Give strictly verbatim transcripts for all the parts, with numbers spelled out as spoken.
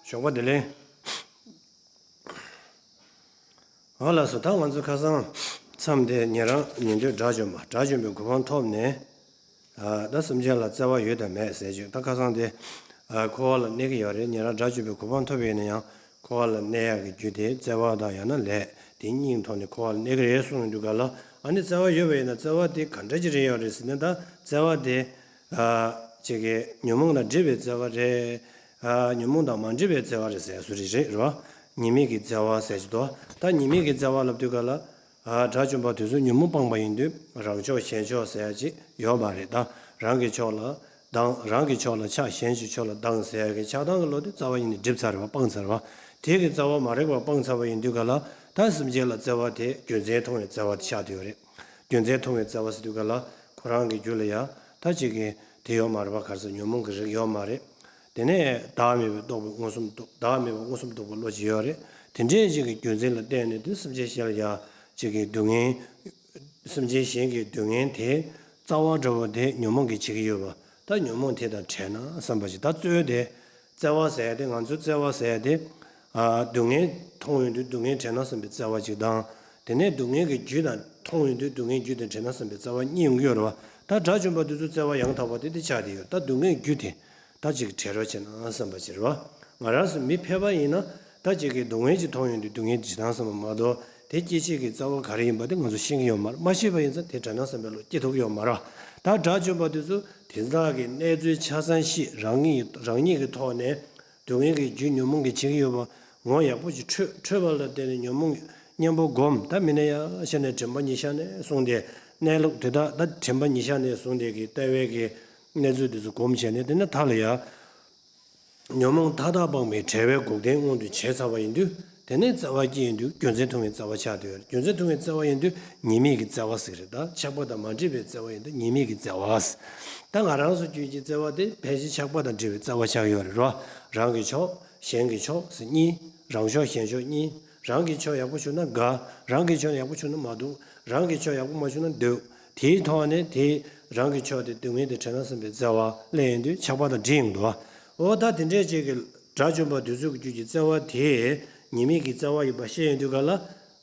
ཞོགས་པ་བདེ་ལེགས། ཨ་ལགས་སོ། ད་ང་ཚོ་ཁ་སང་མཚམས་དེ་ཉན་རང་ཉན་ཐོས་དགྲ་བཅོམ་པ། དགྲ་བཅོམ་པའི་གོ་འཕང་ཐོབ་ནས། ཨ། ད་སེམས་ཅན་ལ་བརྩེ་བ་ཡོད་དམ་མེད་ཟེར་རྒྱུ། ད་ཁ་སང་དེ། ཨ། འཁོར་བ་ལ་གནས་ཀྱི་ཡོད་རེད། ཉན་རང་དགྲ་བཅོམ་པའི་གོ་འཕང་ཐོབ་ཡོད་ན་ཡང་འཁོར་བ་ལ་གནས་ཡག་གི་རྒྱུ་དེ་བརྩེ་བ་དང་ཡང་ན་ལས་དེ་གཉིས་ཐོག་ནས་འཁོར་བ་ལ་གནས་ཀྱི་རེད་གསུངས་ཡོང་དུས་ག་ལ། ཨ་ནི་བརྩེ་བ་ཡོད་པ་ཡིན་ན་བརྩེ་བ་དེ་ག་འདྲ་ཅིག་རེད་ཡོད་རེད་ཟེར་ན། ད་བརྩེ་བ་དེ། ཨ། ཅིག་གི་ཉོན་མོངས་དང་འདྲེས་པའི་བརྩེ་བ་རེད། ཨ། ཉོན་མོངས་དང་མ་འདྲེས་པའི་བརྩེ་བ་རེད་ཟེར་བཟོ་འདྲ་རེད། རེད་བ། ཉེས་དམིགས་ཀྱི་བརྩེ་བ་ཟེར་གྱི་འདུག་ད་ཉེས་དམིགས་ཀྱི་བརྩེ་བ་ལབ་དུས་ག་ལ། ཨ། དགྲ་བཅོམ་པ་དེ་ཚོ་ཉོན་མོངས་སྤངས་པ་ཡིན་དུས་རང་ཕྱོགས་གཞན་ཕྱོགས་ཟེར་ཡ་ཅིག་ཡོད་མ་རེད། ད་རང་གི་ཕྱོགས་ལ་སྡང་། རང་གི་ཕྱོགས་ལ་ཆགས། གཞན་གྱི་ཕྱོགས་ལ་སྡང་ཟེར་ཡ་གི་ཆགས་སྡང་གི་བློ་དེ་རྩ་བ་ཉིད་ནས་འགྲིབ་ཚར་བ། སྤངས་ཚར་བ། དེ་གི་རྩ་བ་མ་རིག་པ་སྤངས་ཚར་བ་ཡིན་དུས་ག་ལ། ད་སེམས་ཅན་ལ་བརྩེ་བ་དེ་རྒྱུ་མཚན་མཐོང་བའི་བརྩེ་བ་དེ་ཆགས་བསྡད་ཡོད་རེད། རྒྱུ་མཚན་མཐོང་བའི་བརྩེ་བ་ཟེར་དུས་ག་ལ། ཁོ་རང་གི་རྒྱུད་ལ་ཡ་ད་ཅིག་གི་དེ་ཡོད་མ་རེད་པ། ག་རེ་ཟེར། ཉོན་མོངས་ཀྱི་རིགས་ཡོད་མ་རེད། དེ་ནས་བདག་མེད་པའི་རྟོགས་པའི་མངོན་སུམ་རྟོགས། བདག་མེད་པའི་མངོན་སུམ་རྟོགས་པའི་བློ་ཅིག་ཡོད་རེད། དེ་འདྲའི་ཅིག་གི་རྒྱུ་མཚན་ལ་བརྟེན་ནས་དེ་སེམས་ཅན་གཞན་ལ་ཡ་ཅིག་གི་སྡུག་བསྔལ། སེམས་ཅན་གཞན་གྱི་སྡུག་བསྔལ་དེ་རྩ་བ་འདྲ་བོ་དེ་ཉོན་མོངས་ཀྱིས་བྱེད་ཀྱི་ཡོད་པ། ད་ཉོན་མོངས་དེ་དང་བྲལ་ན་བསམ་པ་ཅིག་ད་གཙོ་བོ་དེ། བརྩེ་བ་ཟེར་ཡ་དེ། ང་ཚོའི་བརྩེ་བ་ཟེར་ཡ་དེ། ཨ། སྡུག་བསྔལ་མཐོང་ཡོང་དུས་སྡུག་བསྔལ་བྲལ་ན་བསམ་པའི་བརྩེ་བ་ཅིག་དང་། དེ་ནས་སྡུག་བསྔལ་གྱི་རྒྱུ་དང་མཐོང་ཡོང་དུས་སྡུག་བསྔལ་རྒྱུ་དེ་བྲལ་ན་བསམ་པའི་བརྩེ་བ་གཉིས་ཡོང་གི་ཡོད་རེད་བ། ད་དགྲ་བཅོམ་པ་དེ་ཚོའི་བརྩེ་བ་ཡང་དག་པ་དེ་དེ་ཆགས་བསྡད་ཡོད། ད་སྡུག་བསྔལ་རྒྱུ་དེ་ད་ཅིག་བྲལ་རོགས་བྱས་ན་བསམ་པ་ཅིག་རེད་བ། ང་རང་ཚོ་མི་ཕལ་པ་ཡིན་ན་ད་ཅིག་གི་སྡུག་བསྔལ་ཅིག་མཐོང་ཡོང་དུས་སྡུག་བསྔལ་ཅིག་བྱེད་སྟངས་བསམ་པ་མ་གཏོགས། དེ་སྐྱེད་བྱེད་ཀྱི་རྩ་བ་ག་རེ་ཡིན་པ་དེ་ང་ཚོ་ཤེས་ཀྱི་ཡོད་མ་རེད། མ་ཤེས་པ་ཡིན་ཙང་དེ་བྲལ་ན་བསམ་པའི་བློ་སྐྱེ་ཐུབ་ཀྱི་ཡོད་མ་རེད་བ། ད་དགྲ་བཅོམ་པ་དེ་ཚོ་དེ་དག་གི་གནས་ཚུལ་ཆ་ཚང་ཤེས། རང་ཉིད་རང་ཉིད་ཀྱི་ཐོག་ནས་སྡུག་བསྔལ་གྱི་རྒྱུ་ཉོན་མོངས་ཀྱིས་བྱེད་ཀྱི་ཡོད་པ་ངོ་ཡག་པོ་ཞིག་འཕྲོད། འཕྲོད་པ་ལ་བརྟེན་ནས་ཉོན་མོངས་གཉེན་པོ་སྒོམ། ད་མི་ནས་ཡ་ཤ་ནས་དྲན་པ་ཉེར་ཞག་ནས་བཟུང་སྟེ། གནས་ལུགས་དེ་དག་ད་དྲན་པ་ཉེར་ཞག་ནས་བཟུང་སྟེ་གི་ལྟ་བའི་གི་གནས་ཚུལ་དེ་ཚོ་སྒོམ་བྱས་ནས། དེ་ནས་མཐའ་ལ་ཡ་ཉོན་མོངས་མཐའ་དག་སྤངས་པའི་བྲལ་བའི་འགོག་བདེན་མངོན་དུ་བྱས་ཚར་བ་ཡིན་དུས། དེ་ནས་བརྩེ་བ་སྐྱེས་ཡོང་དུས་རྒྱུ་མཚན་མཐོང་བའི་བརྩེ་བ་ཆགས་བསྡད་ཡོད་རེད། རྒྱུ་མཚན་མཐོང་བའི་བརྩེ་བ་ཡིན་དུས་ཉེས་དམིགས་ཀྱི་བརྩེ་བ་ཟེར་གྱི་རེད། ད་ཆགས་པ་དང་མ་འདྲེས་པའི་བརྩེ་བ་ཡིན་དུས་ཉེས་དམིགས་ཀྱི་བརྩེ་བ་ཟེར། ད་ང་རང་ཚོ་རྒྱུད་ཀྱི་བརྩེ་བ་དེ་ཕལ་ཆེར་ཆགས་པ་དང་འདྲེས་པའི་བརྩེ་བ་ཆགས་ཡོད་རེད་རོ། རང་གི་ཕྱོགས་གཞན་གྱི་ཕྱོགས་ཟེར་གཉིས། རང་ཕྱོགས་གཞན་ཕྱོགས་གཉིས། རང་གི་ཕྱོགས་ཡག་པོ་བྱུང་ན་དགའ། རང་གི་ཕྱོགས་ཡག་པོ་བྱུང་ན་མ་སྡུག། རང་གི་ཕྱོགས་ཡག་པོ་མ་བྱུང་ན་སྡུག། དེའི་ཐོག་ནས་དེ་རང་གི་ཕྱོགས་དེ་སྡུག་བསྔལ་དེ་བྲལ་ན་བསམ་པའི་བརྩེ་བ་སླེབས་ཡོང་དུས་ཆགས་པ་དང་འདྲེས་ཡོང་འདུག་བ། འོ་ད་དེ་འདྲས་ཅིག་གི་དགྲ་བཅོམ་པ་དེ་ཚོ་གི་རྒྱུད་ཀྱི་བརྩེ་བ་དེ་ཉེས་དམིགས་ཀྱི་བརྩེ་བ་ཡིན་པ་ཤེས་ཡོང་དུས་ག་ལ།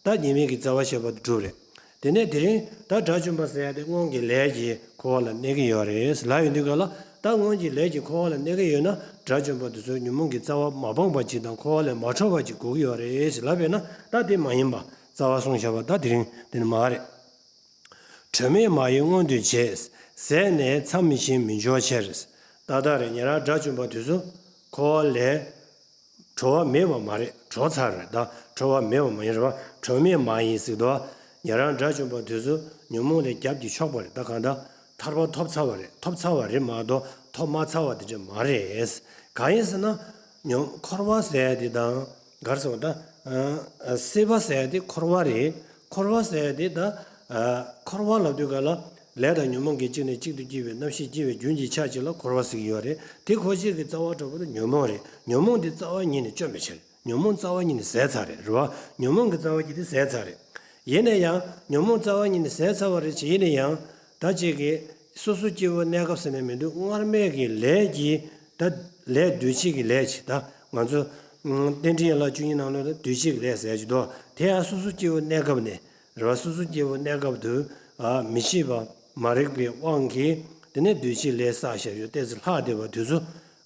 ད་ཉེས་དམིགས་ཀྱི་བརྩེ་བ་ཞེས་པ་དེ་གྲུབ་རེད། དེ་ནས་དེ་རིང་ད་དགྲ་བཅོམ་པ་ཟེར་ཡ་དེ་སྔོན་གྱི་ལས་ཀྱིས་འཁོར་བ་ལ་གནས་ཀྱི་ཡོད་རེད་ལབ་ཡོང་དུས་ག་ལ། ད་སྔོན་གྱི་ལས་ཀྱིས་འཁོར་བ་ལ་གནས་ཀྱི་ཡོད་ན་དགྲ་བཅོམ་པ་དེ་ཚོ་ཉོན་མོངས་ཀྱི་རྩ་བ་མ་སྤངས་པ་ཅིག་དང་འཁོར་བ་ལས་མ་གྲོལ་བ་ཅིག་དགོས་ཀྱི་ཡོད་རེད་ལབ་པས་ན། ད་དེ་མ་ཡིན་པ་རྩ་བ་གསུངས་བཞག་པ་ད་དེ་རིང་དེ་ནི་མ་རེད། གྲོལ་མེད་མ་ཡིན་མངོན་དུ་བྱས། ཟད་ནས་མཚམས་བཞིན་མི་འཇོག་ཕྱིར། ཏག་ཏག་རེད། ཉེ་རང་དགྲ་བཅོམ་པ་དེ་ཚོ་འཁོར་བ་ལས་གྲོལ་བ་མེད་པ་མ་རེད། གྲོལ་ཚར་རེད། ད་གྲོལ་བ་མེད་པ་མ་ཡིན་རེད་བ། གྲོལ་མེད་མ་ཡིན་ཟེར་དུས། ཉེ་རང་དགྲ་བཅོམ་པ་དེ་ཚོ་ཉོན་མོངས་ལས་རྒྱབ་ཀྱིས་ཕྱོགས་པ་རེད། ད་གང་ལྟར་ཐར་པ་ཐོབ་ཚར་བ་རེད། ཐོབ་ཚར་བ་རེད་མ་གཏོགས་ཐོབ་མ་ཚར་བ་དེ་འདྲ་མ་རེད། གང་ཡིན་ཟེར་ན། ཉོན། འཁོར་བ་ཟེར་ཡ་དེ་དང་། ག་རེ་ཟེར་བ་ད། ཨ། སྲིད་པ་ཟེར་ཡ་དེ་འཁོར་བ་རེད། འཁོར་བ་ཟེར་ཡ་དེ་ད། ཨ། འཁོར་བ་ལབ་དུས་ག་ལ། ལས་དང་ཉོན་མོངས་ཀྱིས་གཅིག་ནས་གཅིག་ཏུ་སྐྱེ་བའི་རྣམ་ཤེས་སྐྱེ་བའི་རྒྱུན་གྱི་ཆ་གཅིག་ལ་འཁོར་བ་ཟེར་གྱི་ཡོད་རེད། དེ་འཁོར་བྱེད་ཀྱི་རྩ་བ་འདྲ་པོ་དེ་ཉོན་མོངས་རེད། ཉོན་མོངས་དེ་རྩ་བ་ཉིད་ནས་བཅོམ་པའི་ཕྱིར། ཉོན་མོངས་རྩ་བ་ཉིད་ནས་ཟད་ཚར་རེད། རེད་བ། ཉོན་མོངས་ཀྱི་རྩ་བ་གཅིག་དེ་ཟད་ཚར་རེད། ཡིན་ན་ཡང་ཉོན་མོངས་རྩ་བ་ཉིད་ནས་ཟད་ཚར་བ་རེད་ཅེས། ཡིན་ན་ཡང་ད་ཅིག་གི་སོ་སོ་སྐྱེ་བོའི་གནས་སྐབས་ཟེར་ནས་མི་འདུག་སྔར་མེད་ཀྱི་ལས་ཀྱིས། ད་ལས་འདུས་བྱས་ཀྱི་ལས་ཅིག་ད་ང་ཚོ་རྟེན་འབྲེལ་ཡན་ལག་བཅུ་གཉིས་ནང་ལོགས་ལ་འདུས་བྱས་ཀྱི་ལས་ཟེར་གྱི་འདུག་དེ་ཡང་སོ་སོ་སྐྱེ་བོའི་གནས་སྐབས་ནས། རེད་བ། སོ་སོ་སྐྱེ་བོའི་གནས་སྐབས་དུ། ཨ། མི་ཤེས་པ་མ་རིག་པའི་དབང་གིས། དེ་ནས་འདུས་བྱས་ལས་བསགས་བཞག་ཡོད། ཏོག་ཙམ་ལྷག་བསྡད་པ་དེ་ཚོ།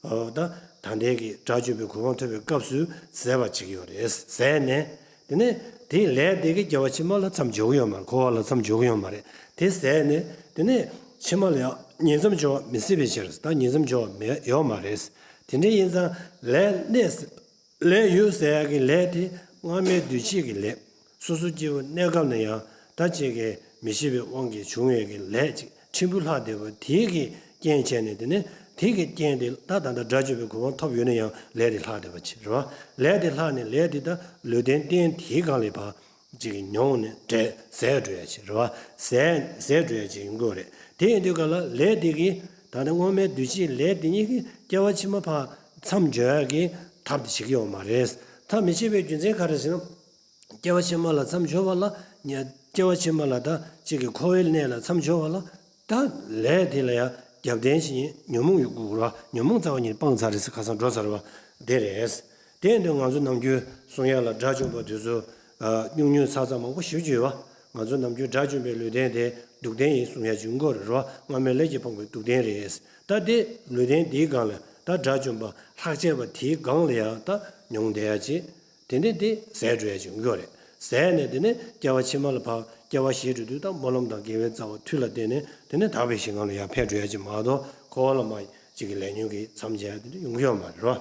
ཨོ། ད་ད་ལྟའི་གི་དགྲ་བཅོམ་པའི་གོ་འཕང་ཐོབ་པའི་སྐབས་སུ་ཟད་པ་བྱེད་ཀྱི་ཡོད་རེད། ཟད་ནས། དེ་ནས་དེའི་ལས་དེ་གི་སྐྱེ་བ་ཕྱི་མ་ལ་མཚམས་འཇོག་གི་ཡོད་མ་རེད། འཁོར་བ་ལ་མཚམས་འཇོག་གི་ཡོད་མ་རེད། དེ་ཟད་ནས་དེ་ནས་ཕྱི་མ་ལ་ཡང་ཉིང་མཚམས་འཇོག་པ་མི་སྲིད་པའི་ཕྱིར། ད་ཉིང་མཚམས་འཇོག་པ་མེད་ཡོད་མ་རེད། དེ་འདྲ་ཡིན་ཙང་ལས་གནས། ལས་ཡོད་ཟེར་ཡག་གི་ལས་དེ་སྔར་མེད་འདུས་བྱས་ཀྱི་ལས། སོ་སོ་སྐྱེ་བོའི་གནས་སྐབས་ནས་ཡང་ད་ཅིག་གི་མི་ཤེས་པའི་དབང་གིས་བྱུང་བའི་གི་ལས་ཅིག་ཕྲན་བུ་ལྷག་བསྡད་པ་དེ་གི་རྐྱེན་བྱས་ནས། དེ་ནས་དེ་གི་རྐྱེན་དེ་ད་ད་ལྟ་དགྲ་བཅོམ་པའི་གོ་འཕང་ཐོབ་ཡོད་ན་ཡང་ལས་དེ་ལྷག་བསྡད་པ་ཅིག་རེད་བ། ལས་དེ་ལྷག་ནས་ལས་དེ་ད་ལུས་རྟེན་རྟེན་དེའི་སྒང་ལ་ཕར་ཅིག་གི་མྱོང་ནས་འདྲེས་ཟད་འགྲོ་ཡ་ཅིག་རེད་བ། ཟད་ཟད་འགྲོ་ཡ་ཅིག་ཡིན་དགོས་རེད། དེ་ཡིན་དུས་ག་ལ་ལས་དེ་གི་ད་ལྟ་སྔོན་མའི་འདུས་བྱས་ལས་དེ་ཉིད་ཀྱི་སྐྱེ་བ་ཕྱི་མ་ཕར་མཚམས་འཇོག་ཡ་གི་ཐབས་དེ་བྱེད་ཀྱི་ཡོད་མ་རེད། ཐབས་མི་བྱེད་པའི་རྒྱུ་མཚན་ག་རེ་ཟེར་ན། སྐྱེ་བ་ཕྱི་མ་ལ་མཚམས་སྦྱོར་བ་ལ། སྐྱེ་བ་ཕྱི་མ་ལ་ད་གཅིག་གི་འཁོར་བའི་གནས་ལ་མཚམས་སྦྱོར་བ་ལ། ད་ལས་དེ་ལ་ཡང་རྒྱབ་རྟེན་ཞིག་ཉོན་མོངས་ཡོད་དགོས་ར། ཉོན་མོངས་རྩ་བ་ཉིད་སྤངས་ཚར་རེད་ཟེར། ཁ་སང་འགྲོ་ཚར་བ་དེ་རེད། དེ་ཡིན་དུས་ང་ཚོ་ནམ་རྒྱུན་གསུང་ཡག་ལ་དགྲ་བཅོམ་པ་དེ་ཚོ་ཨ་ཉུང་ཉུང་ཚག་ཚག་མང་པོ་ཞེ་པོ་ཅིག་ཡོད་པ། ང་ཚོ་ནམ་རྒྱུན་དགྲ་བཅོམ་པའི་ལུས་རྟེན་དེ་སྡུག་བདེན་ཡིན་གསུང་ཡག་ཅིག་ཡོང་གི་ཡོད་རེད་པ། སྔ་མའི་ལས་ཀྱིས་འཕངས་པའི་སྡུག་བདེན་རེད། ད་དེ་ལུས་རྟེན་དེའི་སྒང་ལ་ད་དགྲ་བཅོམ་པ་ལྷག་བཅས་པ་དེའི་སྒང་ལ་ཡང་ད་མྱོང་བསྡད་ཡག་ཅིག་དེ་ནས་དེ་ཟད་འགྲོ་ཡག་ཅིག་ཡོང་གི་ཡོད་རེད། ཟད་ནས་དེ་ནས་སྐྱེ་བ་ཕྱི་མ་ལ་ཕར་སྐྱེ་བ་བཞེས་འགྲོ་དུས་ད་སྨོན་ལམ་དང་དགེ་བའི་རྩ་བ་མཐུ་ལ་བརྟེན་ནས་དེ་ནས་དག་པའི་ཞིང་ཁམས་ལ་ཡར་ཕེབས་འགྲོ་ཡག་ཅིག་མ་གཏོགས་འཁོར་བ་ལ་མར་ཅིག་གི་ལས་ཉོན་གྱི་མཚམས་སྦྱར་ཡག་དེ་འདྲ་ཡོང་གི་ཡོད་མ་རེད་རོ།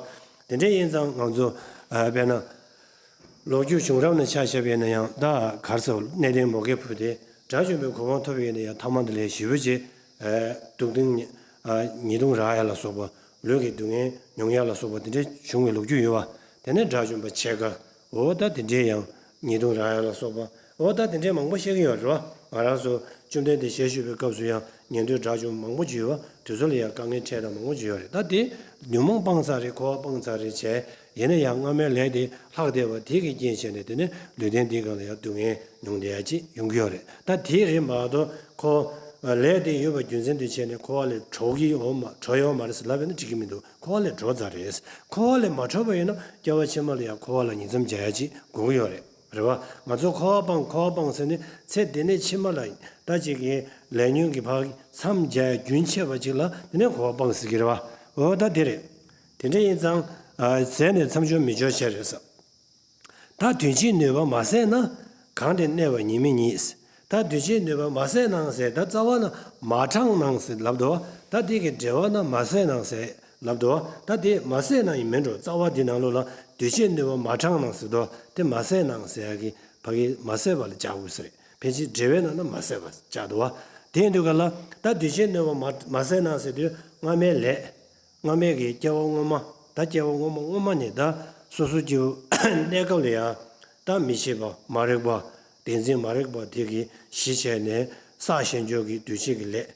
དེ་འདྲ་ཡིན་ཙང་ང་ཚོ་ཨ་དཔེར་ན་ལོ་རྒྱུས་བྱུང་རབས་ནས་ཆ་བཞག་པ་ཡིན་ན་ཡང་ད་ག་རེ་ཟེར་གནས་བརྟན་མོའུ་འགལ་བུ་དེ་དགྲ་བཅོམ་པའི་གོ་འཕང་ཐོབ་པ་ཡིན་ན་ཡང་ཐ་མ་དེ་ལས་ཞེ་པོ་ཅིག་ཨ་སྡུག་བདེན་ཨ་ཉེས་ལྟུང་རག་ཡག་ལ་སོགས་པ། ལུས་ཀྱི་སྡུག་བསྔལ་མྱོང་ཡག་ལ་སོགས་པ་དེ་འདྲའི་བྱུང་བའི་ལོ་རྒྱུས་ཡོད་པ། དེ་ནས་དགྲ་བཅོམ་པ་ཕྱེད་ཀ་འོ་ད་དེ་འདྲའི་ཡང་ཉེས་ལྟུང་རག་ཡག་ལ་སོགས་པ། འོ་ད་དེ་འདྲའི་མང་པོ་བཤད་ཀྱི་ཡོད་རེད་བ། ང་རང་ཚོ་བཅོམ་ལྡན་འདས་ཞལ་བཞུགས་པའི་སྐབས་སུ་ཡང་ཉན་ཐོས་དགྲ་བཅོམ་མང་པོ་ཅིག་ཡོད་པ། དེ་ཚོ་ལ་ཡང་དཀའ་ངལ་འཕྲད་སྟངས་མང་པོ་ཅིག་ཡོད་རེད། ད་དེ་ཉོན་མོངས་སྤངས་ཚར་རེད། འཁོར་བ་སྤངས་ཚར་རེད་བྱས། ཡིན་ན་ཡང་སྔ་མའི་ལས་དེ་ལྷག་བསྡད་པ་དེ་གི་རྐྱེན་བྱས་ནས་དེ་ནས་ལུས་རྟེན་འདིའི་སྒང་ལ་ཡང་སྡུག་བསྔལ་མྱོང་བསྡད་ཡག་ཅིག་ཡོང་གི་ཡོད་རེད། ད་དེ་རེད་མ་གཏོགས་ཁོ་ལས་དེ་ཡོད་པ་རྒྱུ་མཚན་དེ་བྱས་ནས་འཁོར་བ་ལས་གྲོལ་གྱི་ཡོད་མ་གྲོལ་ཡོད་མ་རེད་ཟེར་ལབ་ཡོད་ན་འགྲིག་གི་མི་འདུག་འཁོར་བ་ལས་གྲོལ་ཚར་རེད། འཁོར་བ་ལས་མ་གྲོལ་བ་ཡིན་ན་སྐྱེ་བ་ཕྱི་མ་ལ་ཡང་འཁོར་བ་ལ་ཉིང་མཚམས་སྦྱར་ཡག་ཅིག་དགོས་ཀྱི་ཡོད་རེད། རེད་བ། ང་ཚོ་འཁོར་བ་སྤངས་འཁོར་བ་སྤངས་ཟེར་ནས་ཚེ་འདི་ནས་ཕྱི་མ་ལ་ད་ཅིག་གི་ལས་ཉོན་གྱི་བར་མཚམས་སྦྱར་ཡག་རྒྱུན་ཆད་པ་ཅིག་ལ་དེ་ནས་འཁོར་བ་སྤངས་ཟེར་གྱི་རེད་བ། འོ་ད་དེ་རེད། དེ་འདྲ་ཡིན་ཙང་ཨ་ཟད་ནས་མཚམས་སྦྱོར་མི་འབྱོར་བྱེད་རེད་ཟེར། ད་དུས་ཕྱིས་ནུས་པ་མ་ཟད་ན། གང་དེ་གནས་པ་ཉིད་མི་རྙེད། ད་དུས་ཕྱིས་ནུས་པ་མ་ཟད་ན་ཟེར། ད་རྩ་བ་ན་མ་དྲངས་ན་ཟེར་ལབ་འདུག་ད་དེ་གི་འགྲེལ་བ་ན་མ་ཟད་ན་ཟེར་ལབ་འདུག་ད་དེ་མ་ཟད་ན་ཡིན་མིན་འགྲོ། རྩ་བ་འདི་ནང་ལོགས་ལ་དུས་ཕྱིས་ནུས་པ་མ་དྲངས་ན་ཟེར་འདུག་དེ་མ་ཟད་ན་ཟེར་ཡག་གི་ཕ་གི་མ་ཟད་པ་ལ་སྦྱར་དགོས་ཟེར། ཕལ་ཆེར་འགྲེལ་བའི་ནང་ན་མ་ཟད་པ་སྦྱར་འདུག་བ། དེ་ཡིན་དུས་ག་ལ་ད་དུས་ཕྱིས་ནུས་པ་མ་མ་ཟད་ན་ཟེར་དུས་སྔ་མའི་ལས། སྔ་མའི་གི་སྐྱེ་བ་སྔོན་མ། ད་སྐྱེ་བ་སྔོན་མ་སྔོན་མ་ནས་ད་སོ་སོ་སྐྱེ་བོ་གནས་སྐབས་ལ་ཡང་ད་མི་ཤེས་པ་མ་རིག་པ། བདེན་འཛིན་མ་རིག་པ་དེ་གི་ཞི་བྱས་ནས་བསགས་ཞེན་འཇོག་གི་འདུ་བྱེད་ཀྱི་ལས།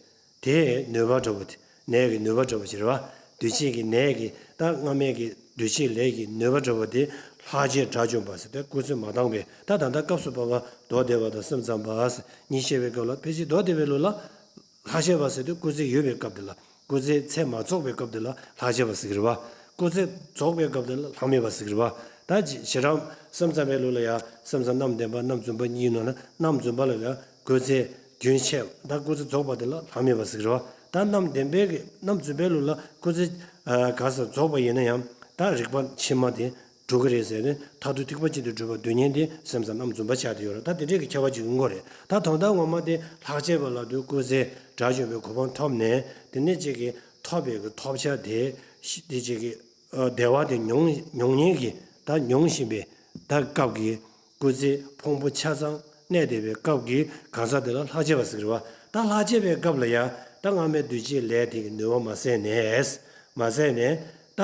དེའི་ནུས་པ་འདྲ་པོ་དེ། ནད་ཀྱི་ནུས་པ་འདྲ་པོ་ཅིག་རེད་བ། འདུ་བྱེད་ཀྱི་ནད་ཀྱི་ད་སྔ་མའི་གི་འདུ་བྱེད་ལས་ཀྱི་ནུས་པ་འདྲ་པོ་དེ་ལྷག་བཅས་དགྲ་བཅོམ་པ་ཟེར་ཏེ་སྐུལ་ཚིག་མ་བཏང་བས། ད་ད་ལྟ་སྐབས་སུ་བབ་པ་མདོ་སྡེ་པ་དང་སེམས་ཙམ་པ་ཟེར་གཉིས་བཤད་པའི་སྐབས་ལ། ཕལ་ཆེར་མདོ་སྡེ་པའི་ལུགས་ལ། ལྷག་བཅས་པ་ཟེར་དུས་སྐུལ་ཚིག་ཡོད་པའི་སྐབས་དེ་ལ། སྐུལ་ཚིག་ཚད་མ་རྫོགས་པའི་སྐབས་དེ་ལ་ལྷག་བཅས་པ་ཟེར་གྱི་རེད་བ། སྐུལ་ཚིག་རྫོགས་པའི་སྐབས་དེ་ལ་ལྷག་མེད་པ་ཟེར་གྱི་རེད་བ། ད་ཅི་ཞེ་དྲག་སེམས་ཙམ་པའི་ལུགས་ལ་ཡང་སེམས་ཙམ་རྣམ་བདེན་པ་རྣམ་རྫུན་པ་གཉིས་ནང་ལ་རྣམ་རྫུན་པ་ལ་ཡང་སྐུལ་ཚིག་རྒྱུན་ཆད། ད་སྐུལ་ཚིག་རྫོགས་པ་དེ་ལ་ལྷག་མེད་པ་ཟེར་གྱི་རེད་བ། ད་རྣམ་བདེན་པའི་གི་རྣམ་རྫུན་པའི་ལུགས་ལ་སྐུལ་ཚིག་ཨ་ག་ས་རྫོགས་པ་ཡིན་ན་ཡང་ད་རིགས་པ་ཕྱི་མ་དེ། འགྲོ་གི་རེད་ཟེར་ནས་མཐར་ཐུག་ཐེག་པ་གཅིག་ཏུ་གྲུབ་པ་འདོད་མཁན་དེ་སེམས་ཙམ་རྣམ་རྫུན་པ་ཆགས་བསྡད་ཡོད་རེད། ད་དེ་འདྲས་ཀྱི་ཁྱད་པར་ཅིག་ཡོང་གི་རེད། ད་དོན་དག་ངོ་མ་དེ་ལྷག་བཅས་པ་ལབ་དུས་སྐུལ་ཚིག་དགྲ་བཅོམ་པའི་གོ་འཕང་ཐོབ་ནས་དེ་ནས་ཅིག་གི་ཐོབ་པའི་གི་ཐོབ་བྱ་དེ་ཤི་དེ་ཅིག་གི་ཨ་བདེ་བ་དེ་མྱོང་མྱོང་མཁན་གྱི་ད་མྱོང་བཞིན་པའི་ད་སྐབས་ཀྱི་སྐུལ་ཚིག་ཕུང་པོ་ཆ་ཚང་གནས་བསྡད་པའི་སྐབས་ཀྱི་གང་ཟག་དེ་ལ་ལྷག་བཅས་པ་ཟེར་གྱི་རེད་བ། ད་ལྷག་བཅས་པའི་སྐབས་ལ་ཡང་ད་སྔ་མའི་འདུ་བྱེད་ལས་དེ་གི་ནུས་པ་མ་ཟད་ནས་མ་ཟད་ནས་ད་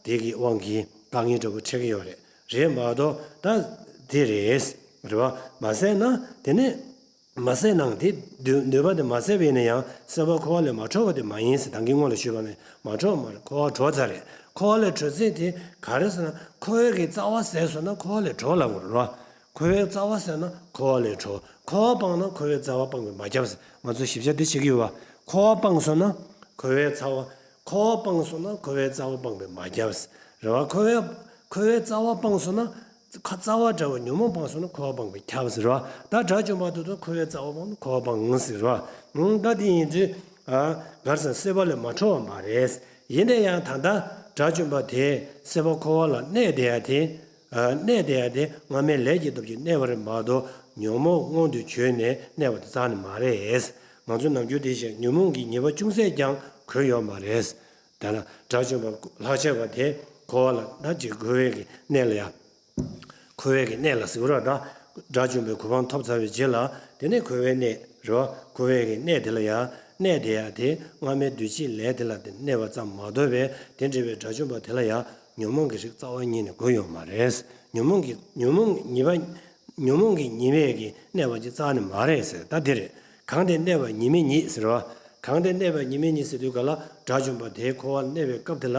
དེ་གི་དབང་གིས་དཀའ་ངལ་འདྲ་པོ་འཕྲད་ཀྱི་ཡོད་རེད། རེད་མ་གཏོགས་ད་དེ་རེད། རེད་བ། མ་ཟད་ན་དེ་ནས་མ་ཟད་ནའང་དེ་འདུ་ནུས་པ་དེ་མ་ཟད་པས་ན་ཡང་སྲིད་པ་འཁོར་བ་ལས་མ་གྲོལ་བ་དེ་མ་ཡིན་ཟེར། ད་གིན་སྔོན་ལ་ཞུས་པ་ནས་མ་གྲོལ་བ་མ་རེད། འཁོར་བ་གྲོལ་ཚར་རེད། འཁོར་བ་ལས་གྲོལ་ཚད་དེ་ག་རེ་ཟེར་ན་འཁོར་བའི་གི་རྩ་བ་ཟད་སོང་ན་འཁོར་བ་ལས་གྲོལ་ལབ་དགོས་རེད་བ། འཁོར་བའི་རྩ་བ་ཟད་ན་འཁོར་བ་ལས་གྲོལ། འཁོར་བ་སྤངས་ན་འཁོར་བའི་རྩ་བ་སྤངས་པས་མ་ཁྱབ་ཟེར། ང་ཚོ་ཞིབ་ཆ་དེ་བྱེད་ཀྱི་ཡོད་བ། འཁོར་བ་སྤངས་སོང་ན་འཁོར་བའི་རྩ་བ། འཁོར་བ་སྤངས་སོང་ན་འཁོར་བའི་རྩ་བ་སྤངས་པས་མ་ཁྱབ་ཟེར། རེད་བ། འཁོར་བའི་འཁོར་བའི་རྩ་བ་སྤངས་སོང་ན། ཁ་རྩ་བ་འདྲ་བའི་ཉོན་མོངས་སྤངས་སོང་ན་འཁོར་བ་སྤངས་པས་ཁྱབ་ཟེར་བ། ད་དགྲ་བཅོམ་པ་དེ་ཚོ་འཁོར་བའི་རྩ་བ་སྤངས་ན་འཁོར་བ་སྤངས་ཟེར་བ། ཨང་། ད་དེ་ཡིན་དུས་ཨ་གར་ས་སྲིད་པ་ལས་མ་གྲོལ་བ་མ་རེད། ཡིན་ན་ཡང་ད་ལྟ་དགྲ་བཅོམ་པ་དེ་སྲིད་པ་འཁོར་བ་ལ་གནས་བསྡད་ཡ་དེ། ཨ་གནས་བསྡད་ཡ་དེ་སྔ་མའི་ལས་ཀྱི་སྟོབས་ཀྱིས་གནས་པ་རེད་མ་གཏོགས་ཉོན་མོངས་མངོན་དུ་གྱུར་ནས་གནས་པ་དེ་རྩ་ནས་མ་རེད། ང་ཚོ་ནམ་རྒྱུན་དེ་བཞིན་ཉོན་མོངས་ཀྱི་ཉེས་པ་ཅུང་ཟད་ཀྱང་གོས་ཡོད་མ་རེད། ད་ལྟ་དགྲ་བཅོམ་པ་ལྷག་བཅས་པ་དེ་འཁོར་བ་ལ་ད་ཅིག་འཁོར་བའི་གི་གནས་ལ་ཡ། འཁོར་བའི་གི་གནས་ལ་ཟེར་བ་རེད། ད་དགྲ་བཅོམ་པའི་གོ་འཕང་ཐོབ་ཚར་བའི་རྗེས་ལ་དེ་ནས་འཁོར་བའི་གནས་རེད་བ། འཁོར་བའི་གི་གནས་དེ་ལ་ཡ་གནས་བསྡད་ཡ་དེ་སྔ་མའི་འདུ་བྱེད་ལས་དེ་ལ་དེ་གནས་པ་ཙམ་མ་གཏོགས་པའི་དེ་འདྲ་བའི་དགྲ་བཅོམ་པ་དེ་ལ་ཡ་ཉོན་མོངས་ཀྱི་རིགས་རྩ་བ་ཉིད་ནས་གོས་ཡོད་མ་རེད། ཉོན་མོངས་ཀྱི་ཉོན་མོངས་ཉེས་པ། ཉོན་མོངས་ཀྱི་ཉེས་པས་ཀྱི་གནས་པ་ཅིག་རྩ་ནས་མ་རེད་ཟེར། ད་དེ་རེད། གང་དེ་གནས་པ་ཉེས་མེད་ཉིད་ཟེར་བ། གང་དེ་གནས་པ་ཉེས་མེད་ཉིད་ཟེར་དུས་ག་ལ་དགྲ་བཅོམ་པ་དེའི་འཁོར་བ་གནས་པའི་སྐབས་དེ་ལ་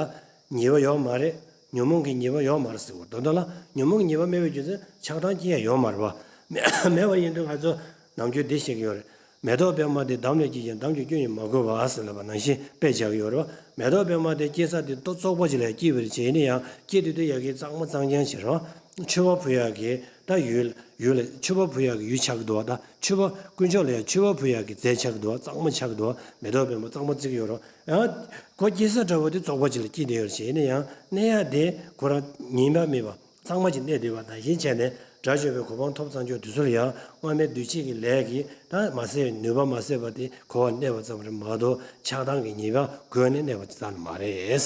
ཉེས་པ་ཡོད་མ་རེད། ཉོན་མོངས་ཀྱི་ཉེས་པ་ཡོད་མ་རེད་ཟེར་བ། དོན་དག་ལ་ཉོན་མོངས་ཀྱི་ཉེས་པ་མེད་པའི་རྒྱུ་མཚན་ཆགས་སྡང་སྐྱེ་ཡ་ཡོད་མ་རེད་བ། མེད་པ་ཡིན་དུས་ང་ཚོ་ནམ་རྒྱུན་འདི་བཤད་ཀྱི་ཡོད་རེད། མེ་ཏོག་པད་མ་དེ་འདམ་ལས་སྐྱེས་ཀྱང་། འདམ་གྱི་སྐྱོན་ནི་མ་གོས་པ་ཟེར་ལབ་པ་ནང་བཞིན་དཔེ་བཞག་གི་ཡོད་རེད་བ། མེ་ཏོག་པད་མ་དེ་སྐྱེ་ས་དེ་ཏོ་བཙོག་པ་ཅིག་ལ་སྐྱེས་པ་རེད། བྱས་ནས་ཡང་སྐྱེས་དུས་དེ་ཡ་གི་གཙང་མ་གཙང་རྐྱང་བྱེད་རོགས། མཆོད་པ་ཕུལ་ཡག་གི་ད་ཡུལ་ཡུལ་ལ་མཆོད་པ་ཕུལ་ཡག་གི་ཡུལ་ཆགས་ཀྱི་འདུག་བ། ད་མཆོད་པ་དཀོན་མཆོག་ལ་ཡང་མཆོད་པ་ཕུལ་ཡག་གི་རྫས་ཆགས་ཀྱི་འདུག་བ། གཙང་མ་ཆགས་ཀྱི་འདུག་བ། མེ་ཏོག་པད་མ་གཙང་མ་བརྩི་གི་ཡོད་རེད་བ། ཡང་ཁོ་སྐྱེ་ས་འདྲ་བོ་དེ་བཙོག་པ་ཅིག་ལ་སྐྱེས་བསྡད་ཡོད་རེད། བྱས་ནས་ཡང་གནས་ཡག་དེ་ཁོ་རང་ཉིད་པ་མེད་པ། གཙང་མ་ཅིག་གནས་བསྡད་པ་དང་བཞིན་བྱས་ནས། དགྲ་བཅོམ་པའི་གོ་འཕང་ཐོབ་ཚར་ཆོག་དུས་ཚོད་ལ་ཡང་སྔོན་མའི་འདུས་བྱས་ཀྱི་ལས་ཀྱིས་ད་མ་ཟད་ནུས་པ་མ་ཟད་པ་དེ་འཁོར་བར་གནས་པ་ཙམ་རེད་མ་གཏོགས། ཆགས་སྡང་གི་ཉེས་པ་གོས་ནས་གནས་པ་ཙམ་མ་རེད།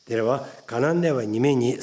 དེ་རེད་བ། གང་ན་གནས་པ་ཉི་མའི་ཉིན།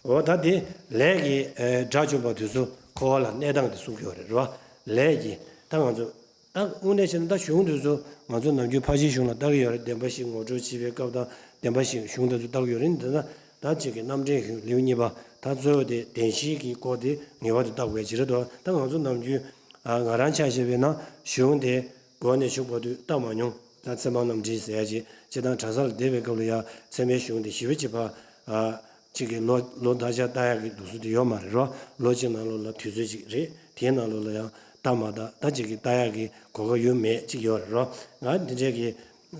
འོ་ད་དེ་ལས་ཀྱིས་ཨེ་དགྲ་བཅོམ་པ་དེ་ཚོ་འཁོར་བ་ལ་གནས་སྟངས་དེ་གསུང་གི་ཡོད་རེད། རེད་བ། ལས་ཀྱིས་ད་ང་ཚོ། ད་དངོས་གནས་བྱས་ན་ད་གཞུང་དེ་ཚོ་ང་ཚོ་ནམ་རྒྱུན་ཕར་ཕྱིན་གཞུང་ལ་ལྟ་གི་ཡོད་རེད། བདེན་པ་བཞི་ངོ་སྤྲོད་བྱེད་པའི་སྐབས་དང་། བདེན་པ་བཞི་གཞུང་དེ་ཚོ་ལྟ་གི་ཡོད་རེད། འདི་ན་ད་ཅིག་གི་རྣམ་འདྲེན་གཞུང་ལེའུ་གཉིས་པ། ད་གཙོ་བོ་དེ་བདེན་བཞིའི་གི་སྐོར་དེ་ངེས་པར་དུ་ལྟ་དགོས་ཀྱི་རེད་དོ། ད་ང་ཚོ་ནམ་རྒྱུན་ཨ་ང་རང་ཆ་བཞག་པས་ན་གཞུང་དེ་འགོ་ནས་མཇུག་བར་དུ་ལྟ་མ་མྱོང་། ད་ཚད་མ་རྣམ་འདྲེན་ཟེར་ཡ་ཅིག་སྤྱིར་བཏང་གྲྭ་ས་ལ་བསྡད་པའི་སྐབས་ལ་ཡང་ཚད་མའི་གཞུང་དེ་ཞེ་པོ་ཅིག་ཕར་ཨ་ཅིག་གི་ལོ་ལོ་ཟླ་ཆ་ལྟ་ཡག་གི་ལུགས་སྲོལ་དེ་ཡོད་མ་རེད་རོ། ལོ་གཅིག་ནང་ལོགས་ལ་དུས་ཚོད་ཅིག་རེད། དེའི་ནང་ལོགས་ལ་ཡང་ལྟ་མ་ལྟ་ད་ཅིག་གི་ལྟ་ཡག་གི་གོ་སྐབས་ཡོད་མེད་ཅིག་ཡོད་རེད་རོ། ང་འདི་འདྲའི་གི་